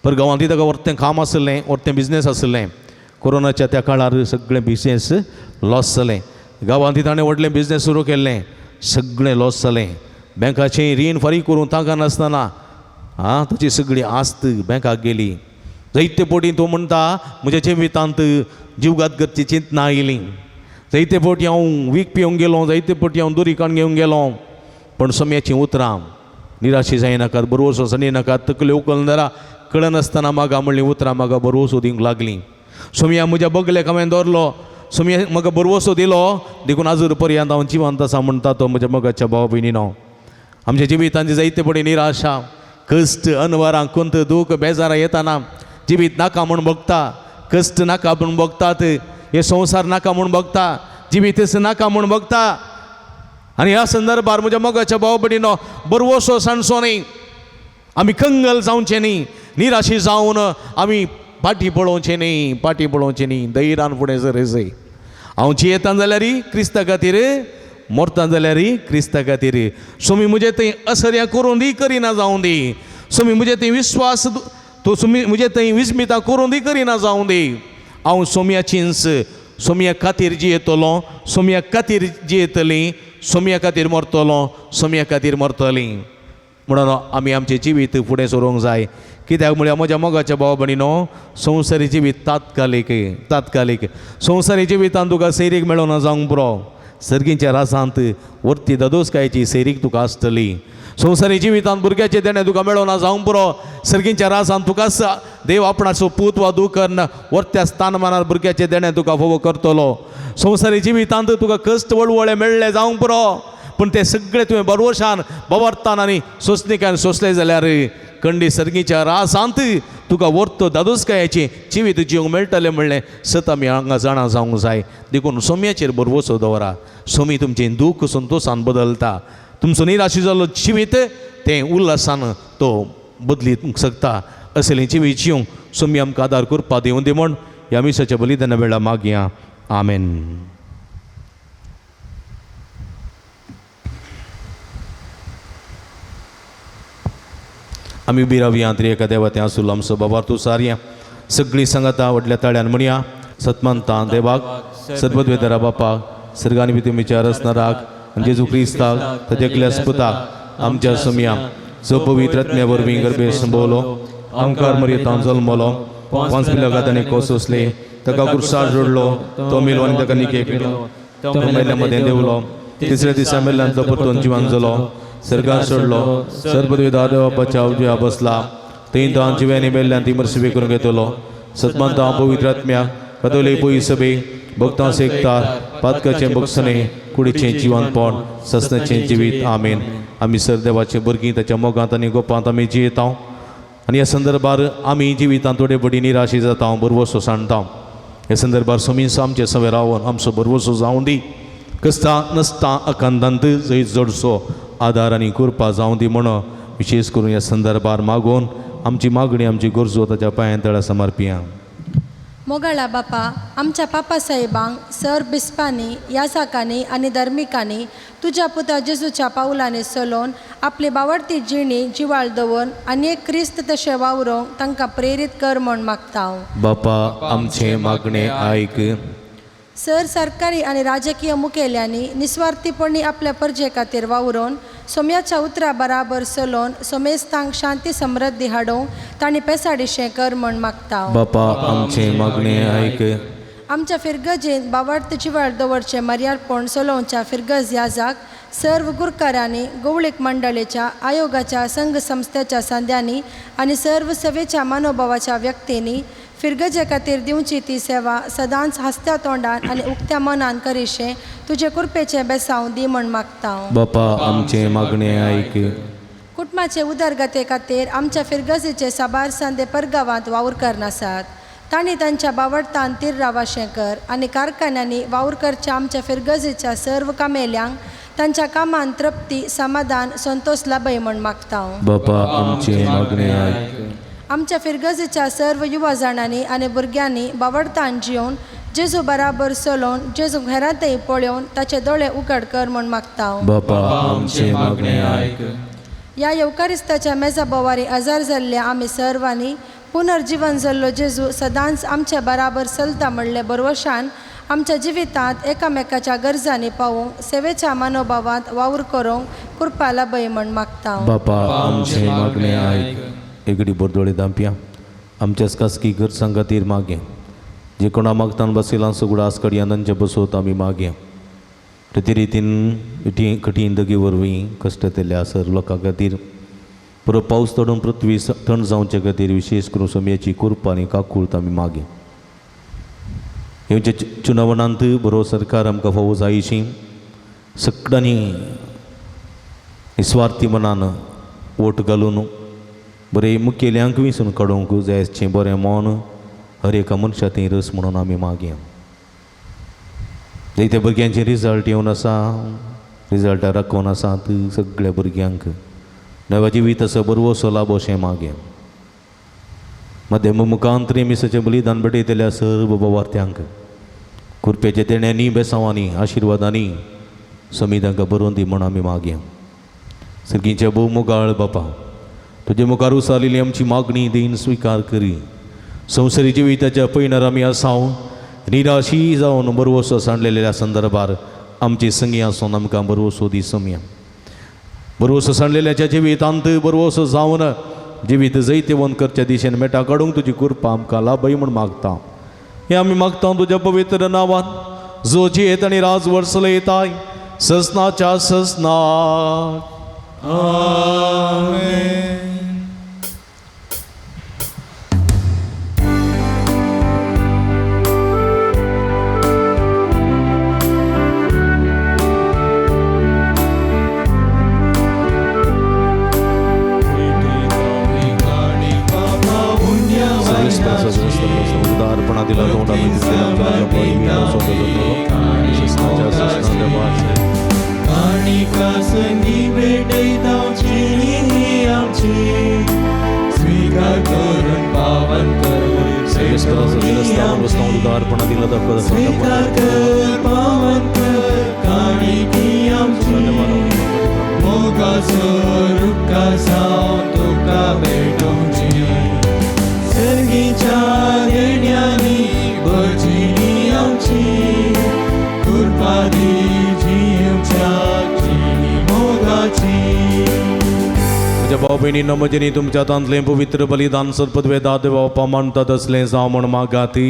Speaker 3: पर गांवांत ताका वरतें काम आसलें, वरतें बिजनेस आसलें. कोरोनाच्या त्या काळार सगळें बिजनेस लॉस जालें. गांवांत ताणें व्हडलें बिजनेस सुरू केल्लें, सगळें लॉस जालें. बँकाचें रीण फारीक करूंक तांकां नासतना आं ताची सगळी आस्त बँकाक गेली. जायते फावटी तो म्हणटा म्हज्या जिवितांत जिवघात करची चिंतना आयली, जायते फावटी हांव वीख पिवंक गेलो, जायते फावटी हांव दुरीकाण घेवंक गेलो. पण सोम्याचीं उतरां निराशी जायनाकात, बरवसो सणी नाकात, तकल्यो उखलून धरा, कळनासतना म्हाका म्हणलीं उतरां म्हाका बरवसो दिवंक लागलीं. सोमया म्हज्या बगलेक हांवें दवरलो, सोमया म्हाका बरवसो दिलो, देखून आजूर पर्यंत हांव जिवंत आसा म्हणटा तो. म्हज्या मोगाच्या भाव भयणीनो, आमच्या जिवितांत जायते फावटी निराशा, कश्ट, अनवरां, कुंत, दूख, बेजारां येताना जिवीत नाका म्हूण भोगता, कश्ट नाका म्हूण भोगतात, हे संवसार नाका म्हूण भोगता, जिवीतच नाका म्हूण भोगता. आनी ह्या संदर्भार म्हज्या मोगाच्या भाव भयणीनो, बरवसो सांडचो न्ही, आमी कंगल जावचें न्ही, निराशी जावन आमी फाटी पळोवचें न्ही, फाटी पळोवचें न्ही. धैर्यान फुडें सर. हांव जियेता जाल्यार क्रिस्ता खातीर, मरता जाल्यार क्रिस्ता खातीर. सोमी म्हजे थंय असर्या करूं दी, करिना जावं दी, सोमी म्हजे थंय विस्वास तूं सोमी म्हजे थंय विस्मिता करूं दी, करिना जावं दी, हांव सोम्याचींच, सोम्या खातीर जियेतलो, सोम्या खातीर जियेतली, सोम्या खातीर मरतलो, सोम्या खातीर मरतली. म्हणून आमी आमचें जिवीत फुडें सरूंक जाय. कित्याक म्हळ्यार म्हज्या मोगाच्या भाव भयणीनो, संवसारी जिवीत तात्कालीक, तात्कालीक. संवसारी जिवितांत तुका सैरीक मेळोना जावंक पुरो, सर्गीच्या रासांत वर्ती ददोसकायची सैरीक तुका आसतली. संवसारी जिवितांत भुरग्याचें देणें तुका मेळोना जावंक पुरो, सर्गीच्या रासांत तुका देव आपणाचो पूत वा धूव कन्न वर्त्या स्थानमानार भुरग्याचें देणें तुका फावो करतलो. संवसारी जिवितांत तुका कश्ट वळवळे मेळ्ळे जावंक पुरो, पूण ते सगळे तुवें बरवशान बवरतान आनी सोंसणिकान सोंसले जाल्यार कंडी सर्गीच्या रासांत तुका वर्तो दादोसकायाचें जिवीत जिवंक मेळटलें म्हणलें सत आमी हांगा जाणा जावंक जाय. देखून सोम्याचेर बरवसो दवरा. सोमी तुमचें दूख संतोशान बदलता, तुमचो निराशी जाल्लो जिवीत तें उल्हासान तो बदलीत शकता. असलें जिवीत जिवंक सोमी आमकां आदार करपा दिवं दी म्हूण ह्या मिसाच्या बलिदाना वेळार मागया. आमेन. आमी उबी रावया. त्रिएका देवा तें आसूल आमचो बाबार तूं सारया. सगळीं सांगाता व्हडल्या ताळ्यान म्हणया. सतमानता देवाक, सर्वद्वेदरा बापाक, सर्गानी बी तुमच्या रचणाराक आनी जेजू क्रिस्ताक ताच्या एकल्या पुताक आमच्या सोमया, जो पवित्र आत्म्या वरवीं गर्भे संभवलो, आमकार मरयतां जल्मलो, पांच पिलागात आनी कोसोसले, ताका कुर्सार जोडलो, तो मेलो आनी ताका निके केलो, तो मेल्ल्या मदें देवलो, तिसऱ्या दिसा मेल्ल्यान तो परतून जिवन जालो, सर्गार सोडलो, सर्वद्वेदा देवाच्या उजव्या बसला, थंय तो जिव्यानी मेल्ल्यान ती मर्सिबे करून घेतलो. सतमानता पवित्र आत्म्या, कदोले पयी सभे, भक्तां सेकतार, पातकाचें बक्षणे, कुडीचें जिवनपण, ससनाचें जिवीत. आमेन. आमी सर देवाचे भुरगीं, ताच्या मोगांत आनी गोपांत आमी जियेता. आनी ह्या संदर्भार आमी जिवितांत थोडे बडी निराशी जाता, बरवसो सांडता. ह्या संदर्भार सोमीस आमचे सवे रावन आमचो बरवसो जावं दी, कसता नसता अकांतांत जंय जोडचो आदार आनी कृपा जावं दी म्हण विशेश करून ह्या संदर्भार मागून आमची मागणी, आमची गरजो ताच्या पांयां तळा समर्पिया.
Speaker 9: मोगाळा बापा, आमच्या पापा साहेबांक, सर बिस्पांनी, याजाकांनी आनी धर्मिकांनी तुज्या पुता जेजूच्या पावलांनी चलोवन आपली बावडती जिणी जिवाळ दवरून आनी एक क्रिस्त तशें वावरोंक तांकां प्रेरीत कर म्हूण मागता हांव.
Speaker 3: बापा, आमचें मागणें आयक.
Speaker 9: सर सरकारी आनी राजकीय मुखेल्यांनी निस्वार्थीपणी आपल्या परजे खातीर वावरोन सोम्याच्या उतरा बराबर चलोवन सोमेस्तांक शांती समृद्धी हाडूंक तांणी पेसाडीशें कर म्हूण मागता हांव.
Speaker 3: बापा, आमचें मागणें आयक.
Speaker 9: आमच्या फिरगजेन बावार्थ जिवाळ दवरचें मर्यादपण चलोवच्या फिरगज याजाक, सर्व गुरकारांनी, गोवळीक मंडळेच्या आयोगाच्या संघ संस्थेच्या संद्यांनी आनी सर्व सेवेच्या मनोभावाच्या व्यक्तींनी फिरगजे खातीर दिवची ती सेवा सदांच हांसत्या तोंडान आनी उक्त्या मनान करिशें तुजे कृपेचें बेसांव दी म्हूण मागता हांव.
Speaker 3: बापा, आमचें मागणें आयक.
Speaker 9: कुटुंबाचे उदरगते खातीर आमच्या फिरगजेचे साबार संदे परगांवांत वावर करनासात, तांणी तांच्या बावडतान तीर रावाशें कर आनी कारखान्यांनी वावर करच्या आमच्या फिरगजेच्या सर्व कामेल्यांक तांच्या कामान तृप्ती, समाधान, संतोश लाभय म्हूण मागता हांव.
Speaker 3: बापा, आमचें मागणें आयक.
Speaker 9: आमच्या फिरगजेच्या सर्व युवा जाणांनी आनी भुरग्यांनी बावडतान जिवन जेजू बराबर चलोवन जेजू घरांतय पळोवन ताचे दोळे उगड कर म्हूण मागता हांव.
Speaker 3: बापा, आमचें मागणें आयक.
Speaker 9: ह्या येवकारिस्ताच्या मेजा बोवारी आजार जाल्ल्या आमी सर्वांनी पुनर्जिवन जाल्लो जेजू सदांच आमचे बराबर चलता म्हणले बरवशान आमच्या जिवितांत एकामेकाच्या गरजांनी पावूंक सेवेच्या मनोभावांत वावर करूंक कृपा लाभय म्हण मागता.
Speaker 3: बापा आमचे मागणे आयक. एगडी बोरदोळे दांपया आमच्याच खासगी गरजां खातीर मागया. जे कोणा मागतान बसयलां सगळो आसकडयान तांचे बसोत आमी मागया. ते रितीन कठीण दगी वरवीं कश्ट केल्ले सर लोकां खातीर पुरो पावस तडून पृथ्वी थंड जावचे खातीर विशेश करून सोम्याची कृपा आनी काकूळत आमी मागया. येवच्या चुनावणांत बरो सरकार आमकां फावो जायशी सगळ्यांनी निस्वार्थी मनान वोट घालून बरें मुखेल्यांक विसून काडूंक जायचें बरें मन हर एका मनशा थंय रस म्हणून आमी मागया. जायत्या भुरग्यांचे रिजल्ट येवन आसा, रिजल्टा राखून आसात सगळ्या भुरग्यांक नव्या जिविताचो बरवसो लाभ अशें मागया. मध्यम मुखांतरी मिसाचें बलिदान भेटयतल्या सर्व बोवार्थ्यांक कृपेच्या देण्यांनी बेसांवांनी आशिर्वादांनी समी तांकां बरोवन दी म्हूण आमी मागया. सर्गींच्या भोव मोगाळ बापा तुजे मुखार उसालिल्ली आमची मागणी देईन स्विकार करी. संवसारी जिविताच्या पयणार आमी आसाव निराशी जावन बरवसो सांडलेल्या संदर्भार आमची संगी आसून आमकां बरवसो दी समया. बरवसो सांडलेल्याच्या जिवितांत बरवसो जावन जिवीत जैतेवंत करच्या दिशेन मेटा काडूंक तुजी कृपा आमकां लाभय म्हूण मागता. हें आमी मागता तुज्या पवित्र नांवान जो जियेत आनी राज वर्सलयताय ससनाच्या ससनाक.
Speaker 8: आमेन.
Speaker 3: उदारपणा दिला
Speaker 8: काणिका संगी भेटयता चिणी आमची स्वीकार करून पावन कर
Speaker 3: उदारपणा दिला
Speaker 8: स्वीकार कर पावन कर काणिकी आमची मोगाचो रुखा सावन तुका भेटोवची सर्गीच्या देण्यांनी भरजिणी आमची कृपा दी जिवच्या जिणी मोगाची.
Speaker 3: म्हज्या भाव भयणींनो म्हजेनी तुमच्या हातांतलें पवित्र बलिदान सरपदवेदा देवा मानतात असलें जावं म्हूण मागाती.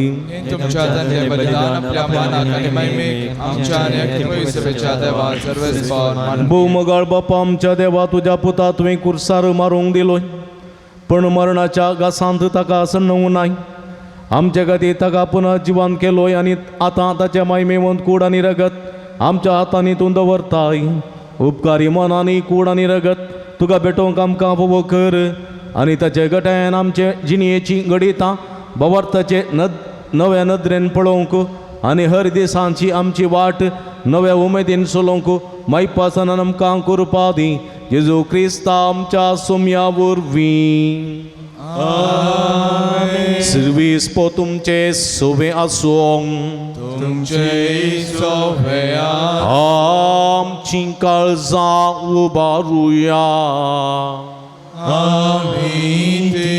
Speaker 10: तुमच्या हातांतलें बलिदान आपल्या मानाक आनी महिमेक आमच्या आनी अख्ख्या सभेच्या देवा सर्वेस्पर मानून.
Speaker 3: भोव मोगाळ बापा आमच्या देवा तुज्या पुता तुवें कुर्सार मारूंक दिलोय पण मरणाच्या घासांत ताका सन्नवूं नाय. आमच्या खातीर ताका पुनः जिवन केलोय आनी आतां ताच्या मायमेवंत कूड आनी रगत आमच्या हातांनी तूं दवरताय. उपकारी मनांनी कूड आनी रगत तुका भेटोवंक आमकां फावो कर आनी ताचे गटायन आमचे जिणयेची घडितां भवार्थाचे नव्या नदरेन पळोवंक आनी हर दिसांची आमची वाट नव्या उमेदीन चलोवंक मायपासनान आमकां कृपा दी. जेजू क्रिस्ता आमच्या सोम्या वरवीं. सर्वीस पो तुमचे सोवे आसूं
Speaker 10: तुमचे सोवे
Speaker 3: आमची काळजां उबारुया.
Speaker 10: आमी ती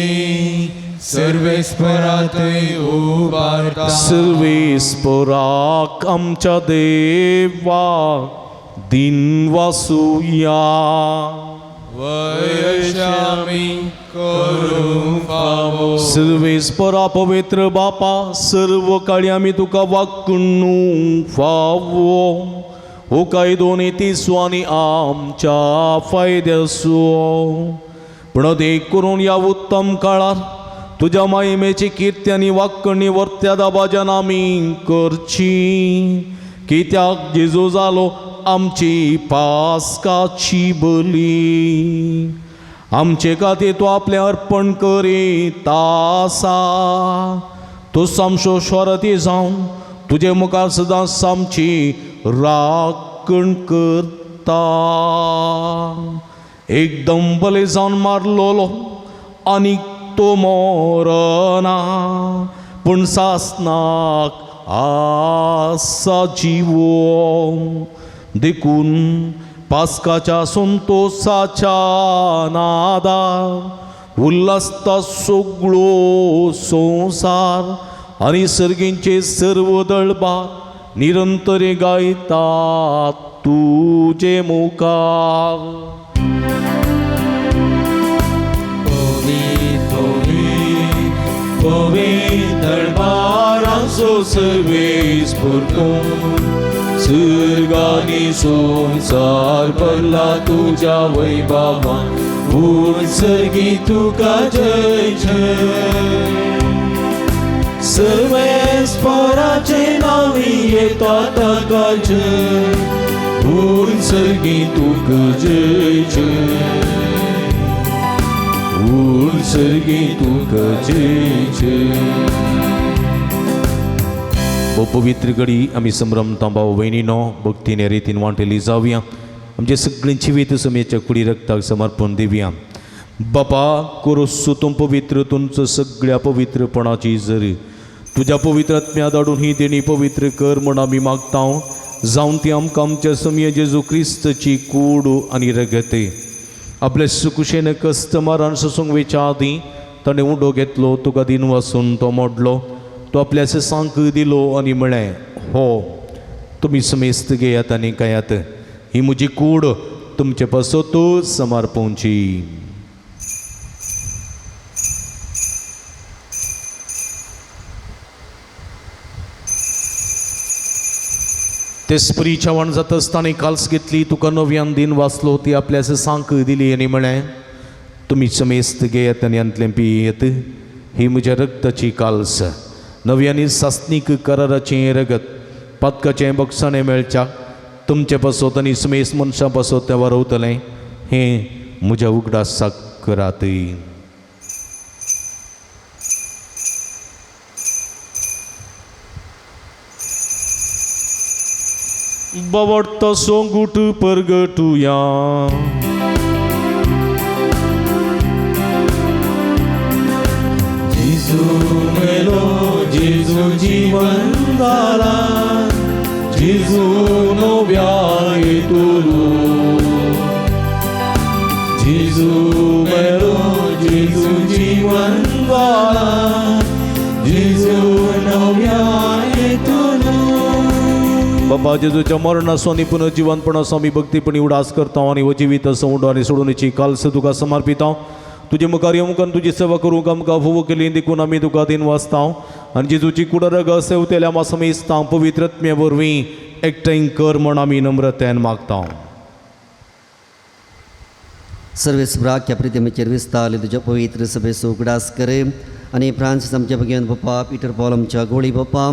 Speaker 10: सर्वेस्परातय उबारता.
Speaker 3: सर्वेस्पराक आमच्या देवा दिन वासुया.
Speaker 10: वयशामी करूं फावो.
Speaker 3: सर्वेस्परा पवित्र बापा सर्व काळी आमी तुका वागणू फावो हो कायदो नीतीसो आनी आमच्या फायद्यासो. पूण देख करून ह्या उत्तम काळार तुज्या मायमेची किर्ती आनी वागणी वर्त्या दाबाज्यान आमी करची. कित्याक जेजू जालो आमची पास्काची बली आमचे खातीर तो आपलें अर्पण करीत आसा. तूं सामशो शरती जावन तुजे मुखार सदांच आमची राखण करता. एकदम बले जावन मारलोलो आनी तो मरना पूण सासनाक आसा जिवो. देखून पास्काच्या संतोसाच्या नादार उल्हासता सगळो संवसार आनी सर्गींचे सर्व दळबार निरंतर गायता तुजे मुखार.
Speaker 8: पवित्र बारांचो सर्वेस पुरतून सर्गानी संवसार भरला तुज्या वैभवान पूण सर्गी तुका जय जय. सर्वेस्पराचे नांवी येता ताका जय पूण सर्गी तुका जय जय पूण सर्गी तुका जय जय.
Speaker 3: भोव पवित्र घडी आमी संभ्रमता भाव भयणीनो भक्तीन रितीन वांटेली जावया. आमचे सगळीं जिवीत समेच्या कुडी रक्ताक समर्पण दिवया. बापा कोरोसो तूं पवित्र तुमचो सगळ्या पवित्रपणाची जरी तुज्या पवित्र आत्म्या धाडून ही देणी पवित्र कर म्हूण आमी मागता. जावन ती आमकां आमच्या समये जेजू क्रिस्तची कूड आनी रगत आपल्या सुकुशेन कस्त मारान सोसूंक वेच्या आदीं ताणें उडो घेतलो, तुका दिन वासून तो मोडलो, तो आपल्या सांक दिलो आनी म्हळें, हो तुमी समेस्त घेयात आनी खायात, ही म्हजी कूड तुमचे पासत समर्पणची. तेस्परी चवण जाता आसतना काल्स घेतली, तुका नव्यान दिन वाचलो, ती आपल्या सांक दिली आनी म्हळें, तुमी समेस्त घेयात आनी हांतलें पियेत, ही म्हज्या रक्ताची काल्स, नव्यानी सासणीक कराराचें रगत, पातकाचें बक्षाणें मेळच्या तुमचे पासत आनी समेस्त मनशां पासत तें वारवतलें, हें म्हज्या उगडासाक करात. बावडतो सोंगूट परगटुया.
Speaker 8: जेजू मेलो जेजू जीवन जाला जेजू नव्या येतलो जेजू मेलो जेजू जीवन जाला जेजू नव्या येतलो.
Speaker 3: बाबा जेजूच्या मरणाचो आनी पुनर्जिवनपणाचो आमी भक्तीपणी उडास करता आनी हो जिवीत उडो आनी सोडूनची कालस तुका समर्पिता. तुजे मुखार येवंक आनी तुजी सेवा करूंक आमकां फोव केली देखून आमी तुका दिन वाचता आनी जेजूची कुडरग सेवतेल्या आमा समेस्तां पवित्र आत्म्या वरवीं एकठांय कर म्हण आमी नम्रतेन मागता.
Speaker 7: सर्वेस्पराच्या प्रितमेचेर विस्तारले तुज्या पवित्र सभेचो उगडास करे आनी फ्रांसीस आमच्या भगेवन पप्पा पिटर पॉल आमच्या गोळी पप्पा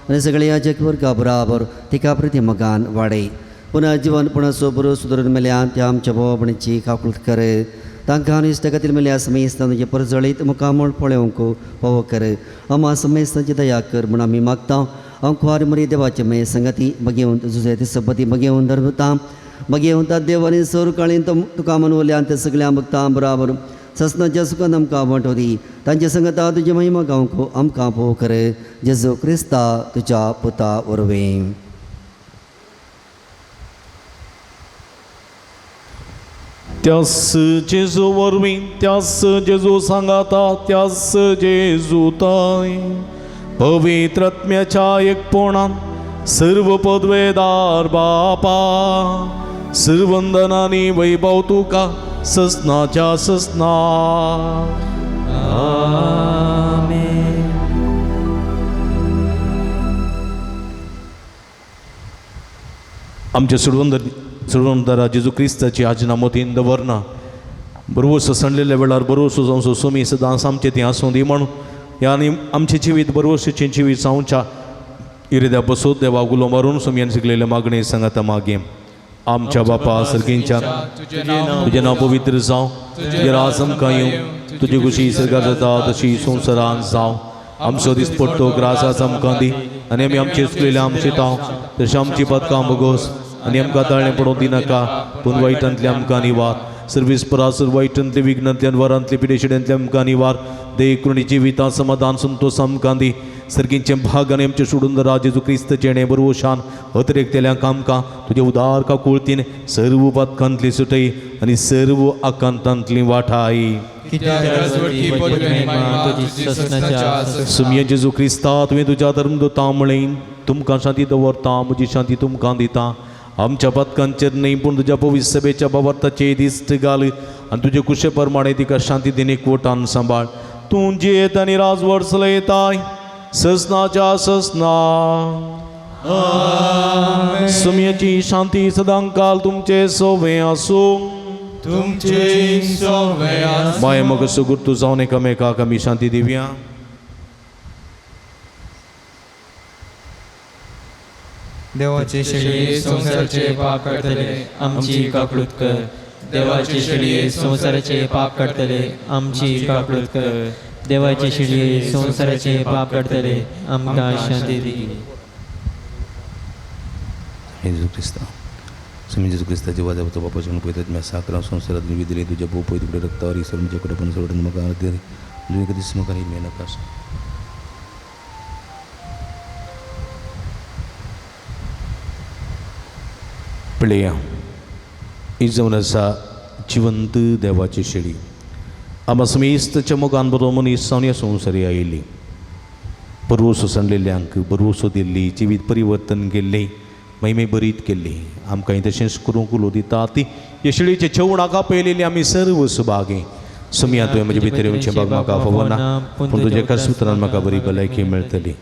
Speaker 7: आनी सगळ्या जगवर्गा बराबर तिका प्रतिमगान वाडय. पुनः जिवन पुणसो बरो सुदरून मेल्या त्या आमच्या भावपणीची काकूत करे. तांकां आनी इश्टा खातीर मेल्या समेस्तां तुजें परजळीत मुखामळ पळोवंक फावो कर. अमा समेस्तांची दया कर म्हूण आमी मागता. हांव कुवार मरी देवाचे मे संगती बगेवन जुजे सपती बगेवन धर्मता बगेवन देव आनी सर काळीन तुका मनवल्या ते सगळ्या भक्तां बराबर ससनाच्या सुखान आमकां वांटो दी. तांचे संगता तुजी महिमा गावंक आमकां फावो कर. जेजू क्रिस्ता तुज्या पुता वरवीं.
Speaker 3: त्यास जेजू वरवीं त्यास जेजू सांगाता त्यास जेजू ताय पवित्र आत्म्याच्या एकपणान सर्व पदवेदार बापा सर्वंदनानी वैभव तुका ससनाच्या ससना.
Speaker 8: आमेन.
Speaker 3: आमच्या सुडवंदरा जेजू क्रिस्ताची आजना मतीन दवरना बरवसो सणलेल्या वेळार बरवसो जावचो सोमी सदांच आमचें तें आसूं दी म्हणून ह्या आनी आमचें जिवीत बरवसचें जिवीत जावच्या इरेद्या बसोत देवा गुलो मारून सोमयान शिकलेले मागणे सांगाता मागीं. आमच्या बापा सर्गींच्या तुजें नांव पवित्र जावं, तुजें राज आमकां येवं, तुजी खुशी सर्गार जाता तशी संवसारान जावं. आमचो दिसपट्टो ग्रास आमकां दी आनी आमी आमचे चुकलेले आमचे तांव तशें आमची पदकां भोगोस आनी आमकां ताळें पडोवंक दिनाका पूण वायटांतले आमकां निवार. सर्वीस परासर वायटांतले विघ्नांतल्यान वरांतले पिडेशिड्यांतले आमकां निवार. देखून जिवितां समाधान संतोष आमकां दी. सर्गींचें भाग आनी आमचें सोडून राज जेजू क्रिस्त जेणें बरवशान अतिरेकतेल्यांक आमकां तुजे उदार काकुळतीन सर्व पातकांतली सुटय आनी सर्व आकांतांतली वाठाय.
Speaker 10: कित्याक राजवटकी पदवी आनी महिमा तुजी ससनाच्या
Speaker 3: सुमया जेजू क्रिस्ता तुवें तुज्या धर्मदूता म्हळें तुमकां शांती दवरता म्हजी शांती तुमकां दिता. आमच्या पथकांचेर न्हय पूण तुज्या पवित्र सभेच्या बाबर्ताचे दिश्ट घाल आनी तुजे कुशे प्रमाणे तिका शांती दिनी कोटान सांबाळ. तूं जियेत आनी राजवट चलयताय ससनाच्या ससना. सुमयाची शांती सदांकाल तुमचे सोवे आसूं.
Speaker 10: तुमचे सोवे आसूं.
Speaker 3: माय मग सुगुर्तू जावन एकामेकाक आमी शांती दिवया.
Speaker 4: देवाचे
Speaker 10: शेळये संवसाराचे पाप काडटले
Speaker 11: आमची काकळूत कर. देवाचे शेळये संवसाराचे पाप काडटले आमची काकळूत कर. देवाचे शेळये संवसाराचे पाप काडटले आमकां शांती दी.
Speaker 3: जेजू क्रिस्ता सुमी जेजू क्रिस्ता जिवा देवाचो बापा जेवण पळयतात म्या साकरां संवसारात निवेदले दिले तुज्या भोव पळय तुकडे रक्तावर ईश्वर म्हज्या कडेन पण सोडून म्हाका आरती तुवें कदीच म्हाका निर्मय नाका. पळया ही जावन आसा जिवंत देवाची शेळी. आमा समेस्तच्या मोगान बरो मनीस जावन ह्या संवसारी आयिल्ली बरवसो सांडलेल्यांक बरवसो दिल्ली जिवीत परिवर्तन केल्लें महिमे बरीत केल्ली आमकां तशेंच करूंक उलो दिता ती हे शेळीचे जेवणाक आपयलेली आमी सर्व सुभागी. सुमया तुवें म्हजे भितर येवचें बाग म्हाका फावना पूण तुज्या एकाच उतरान म्हाका बरी भलायकी मेळटली.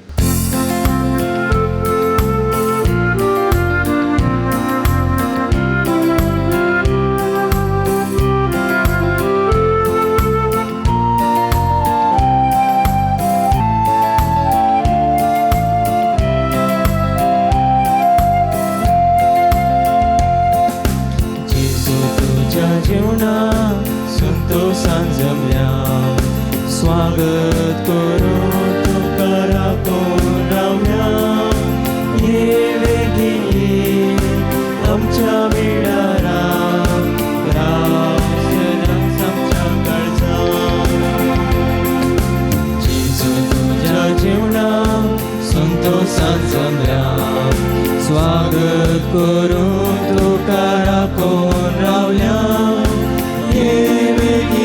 Speaker 8: स्वागत करूं तुका राखून रावया. ये वेगीं आमच्या बिडारा राव सदांच आमच्या काळजांत. जेजू तुज्या जेवणाक संतोशान जमल्या स्वागत करूं तुका राखून रावल्या. ये वेगीं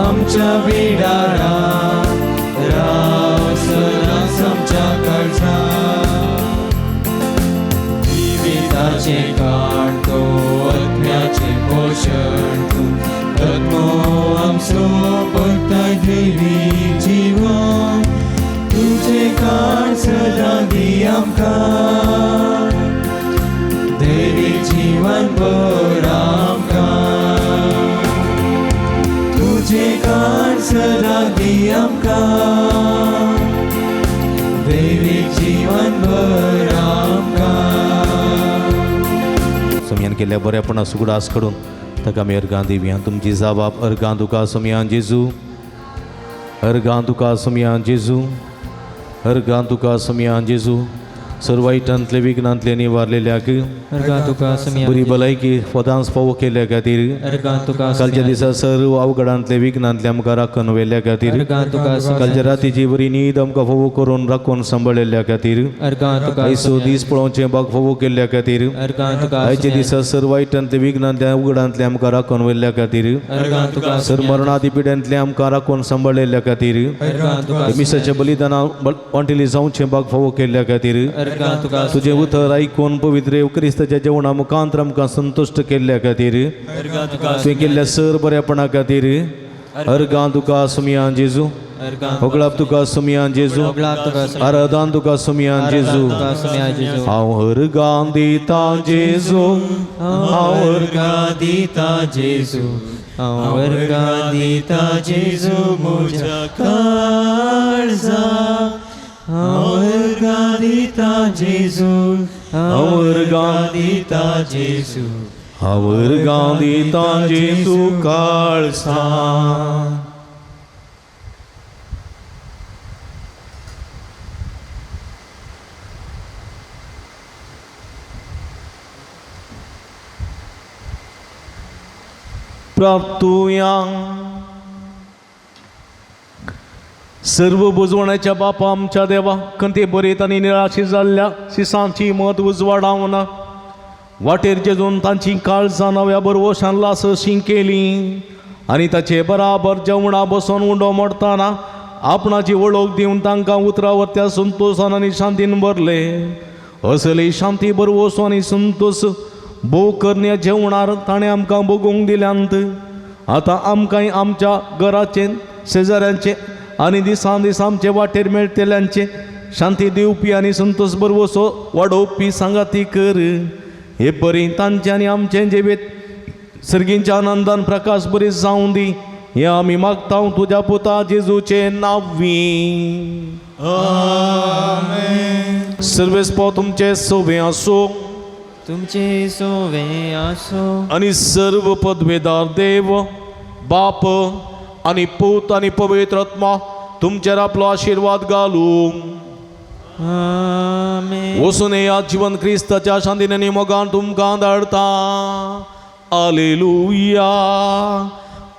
Speaker 8: आमच्या बिडारा राव सदांच आमच्या काळजांत. जिविताचें काण तो आत्म्याचें पोशण तूं आत्मो आमचो भरताय देवी जिवन तुजें काण सदां दी आमकां देवी जिवन भर आमकां. तुजें काण सदां दी आमकां देवी जीवन भर आमकां.
Speaker 3: सोमयान केल्ल्या बऱ्यापणा सुगडास कडून ताका आमी अर्गां दिवया. तुमची जाबाब अर्गां तुका सोमयान जेजू अर्गां तुका सोमयान जेजू अर्गां तुका सोमयान जेजू. सर्व वायटांतले विघ्नांतले निवारलेल्याक बरी भलायकी पदांस फावो केल्ल्या खातीर कालच्या दिसा सर्व अवघडांतले विघ्नांतले आमकां राखून व्हेल्ल्या खातीर कालच्या रातीची बरी न्हीद आमकां फावो करून राखून सांबाळिल्ल्या खातीर आयचो दीस पळोवचें बाग फावो केल्ल्या खातीर आयच्या दिसा सर्व वायटांतले विघ्नांतले अवघडांतले आमकां राखून व्हेल्ल्या खातीर सर मरणादी पिड्यांतले आमकां राखून सांबाळिल्ल्या खातीर मिसाच्या बलिदाना वांटेली जावचें बाग फावो केल्ल्या खातीर तुजें उतर आयकून पवित्र क्रिस्ताच्या जेवणा मुखांत आमकां संतुश्ट केल्ल्या खातीर तुवें केल्ल्या सर बऱ्यापणा खातीर अर्गां तुका सुमयान जेजू होगळाप तुका सुमयान जेजू आराधान तुका सुमयान जेजू. हांव अर्गां दिता जेजू हांव
Speaker 8: अर्गां दिता जेजू हांव अर्गां दिता जेजू म्हज्या काळजा. हांव अर्गां दिता जेजू हांव अर्गां दिता जेजू
Speaker 3: हांव अर्गां दिता जेजू काळजा. प्राप्तुया सर्व बुजवण्याच्या बापा आमच्या देवा खंते बरेत आनी निराशी जाल्ल्या सिसांची मत उजवाडावन वाटेर जेजून तांची काळजां नव्या बरवशान लासशी केली. आनी ताचे बराबर जेवणा बसून उंडो मोडताना आपणाची वळख दिवन तांकां उतरां वरत्या संतोशान आनी शांतीन भरले. असली शांती भरवसो आनी संतोश भोव करण्या जेवणार ताणें आमकां भोगूंक दिल्यांत. आतां आमकांय आमच्या घराचे शेजाऱ्यांचे आनी दिसान दीस आमचे वाटेर मेळटल्यांचे शांती दिवपी आनी संतोश भरवसो वाडोवपी सांगाती कर. हे परी तांचे आनी आमचें जिवीत सर्गींच्या आनंदान प्रकाश बरी जावं दी. हें आमी मागता तुज्या पुता जेजूचे नांवी. सर्वेस्पो तुमचे सोवे आसूं,
Speaker 11: तुमचे सोवे आसूं.
Speaker 3: आनी सर्व पदवेदार देव बाप आनी पूत आनी पवित्र आत्मा तुमचेर आपलो आशिर्वाद घालूं. वचून येयात जिवन क्रिस्ताच्या शांतीन आनी मोगान तुमकां धाडता. आलेलुया,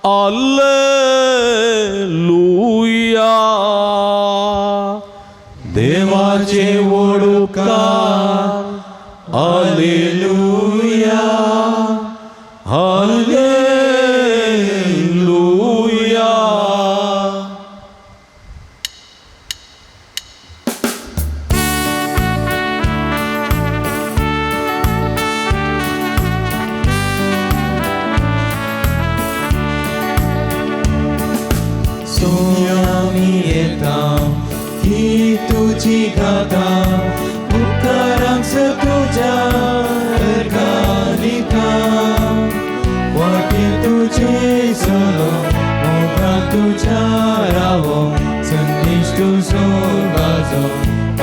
Speaker 3: आलेलुया. देवाचे व्हड उपकार. आलेलुया, आलेलुया.
Speaker 8: सोम्या मी येता ही तुजी गाथा, उपकारांक तुज्या दिता. वाटे तुजे चलो, मोगान तुज्या रावो, संदेश तुजो गाजो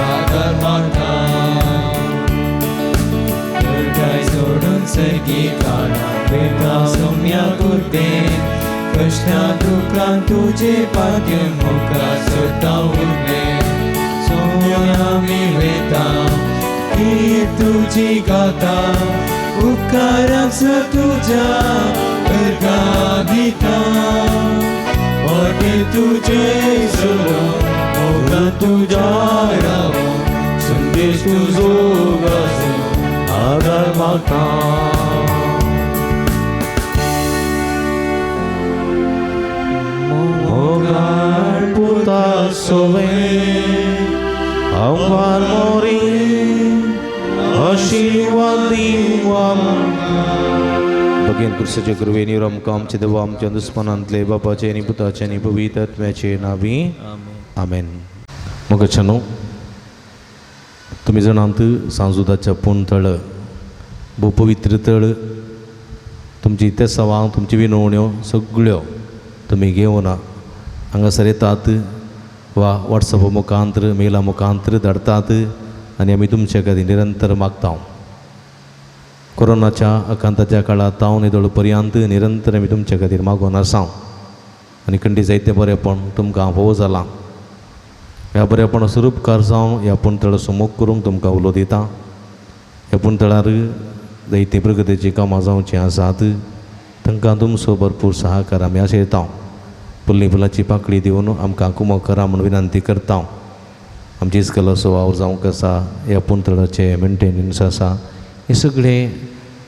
Speaker 8: आदार मागता. उरताय सोडून सर्गी काळां वेता सोम्या कुर्बेन, कश्टां दुकान तुजे पाद्य मुखार सोदता उरलें. सोम्या मी वेता ही तुजी गाथा, उपकारांक तुज्या दिता. वाटे तुजे चलो, मोगान तुज्या रावो, संदेश तुजो गाजो
Speaker 3: आदार मागता. मोगाळ पुता सोवे आव्हान मोरी आशिर्वाद दिवा. भगेन पुरुषाचे कृपेन आमकां आमचे देवा आमच्या दुस्मानांतले बापाचे आनी पुताचे आनी पवित्र आत्म्याचे नांवी आमेन. मोगाच्यानो, तुमी जाणात सांजुदाच्या पूण तळ भोव पवित्र तळ. तुमची तेसावां तुमची विनवण्यो सगळ्यो तुमी घेवन हांगासर येतात वा वॉट्सॅप मुखांतर मेला मुखांतर धाडतात आनी आमी तुमचे खातीर निरंतर मागता. कोरोनाच्या आकांताच्या काळांत हांव निदळ पर्यंत निरंतर आमी तुमचे खातीर मागून आसा आनी खंडी जायतें बरेंपण तुमकां भोव जालां. ह्या बरेपणाचो उपकार जावन ह्या पुणतळाचो मोग करूंक तुमकां उलो दिता. ह्या पुणतळार जायतीं प्रगतीचीं कामां जावचीं आसात, तांकां तुमचो भरपूर सहकार आमी आशयता. फुल्ली फुलाची पाकळी दिवन आमकां कुमक करा म्हूण विनंती करता. आमची इस्कलाचो वावर जावंक आसा, ह्या पुणतळाचें मेंटेनन्स आसा, हें सगळें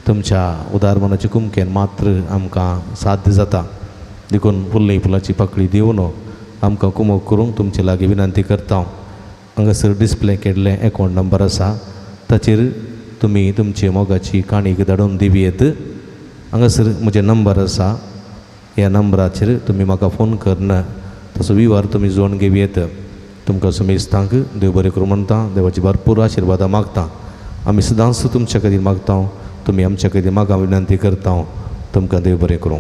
Speaker 3: तुमच्या उदार मनाचे कुमकेन मात्र आमकां साध्य जाता. देखून फुल्ली फुलाची पाकळी दिवन आमकां कुमक करूंक तुमचे लागीं विनंती करता. हांगासर डिस्प्ले केल्लें एकावंट नंबर आसा, ताचेर तुमी तुमची मोगाची काणीक धाडून दिवयेत. हांगासर म्हजें नंबर आसा, ह्या नंबराचेर तुमी म्हाका फोन करून तसो विवार तुमी जोडून घेवयेत. तुमकां सुमेस्तांक देव बरें करूं म्हणटा, देवाची भरपूर आशिर्वादां मागता. आमी सदांच तुमच्या खातीर मागता, तुमी आमच्या खातीर मागा विनंती करता. तुमकां देव बरें करूं.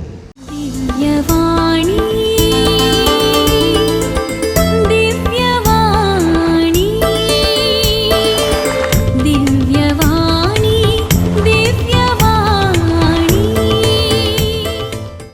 Speaker 1: दिव्यवाणी.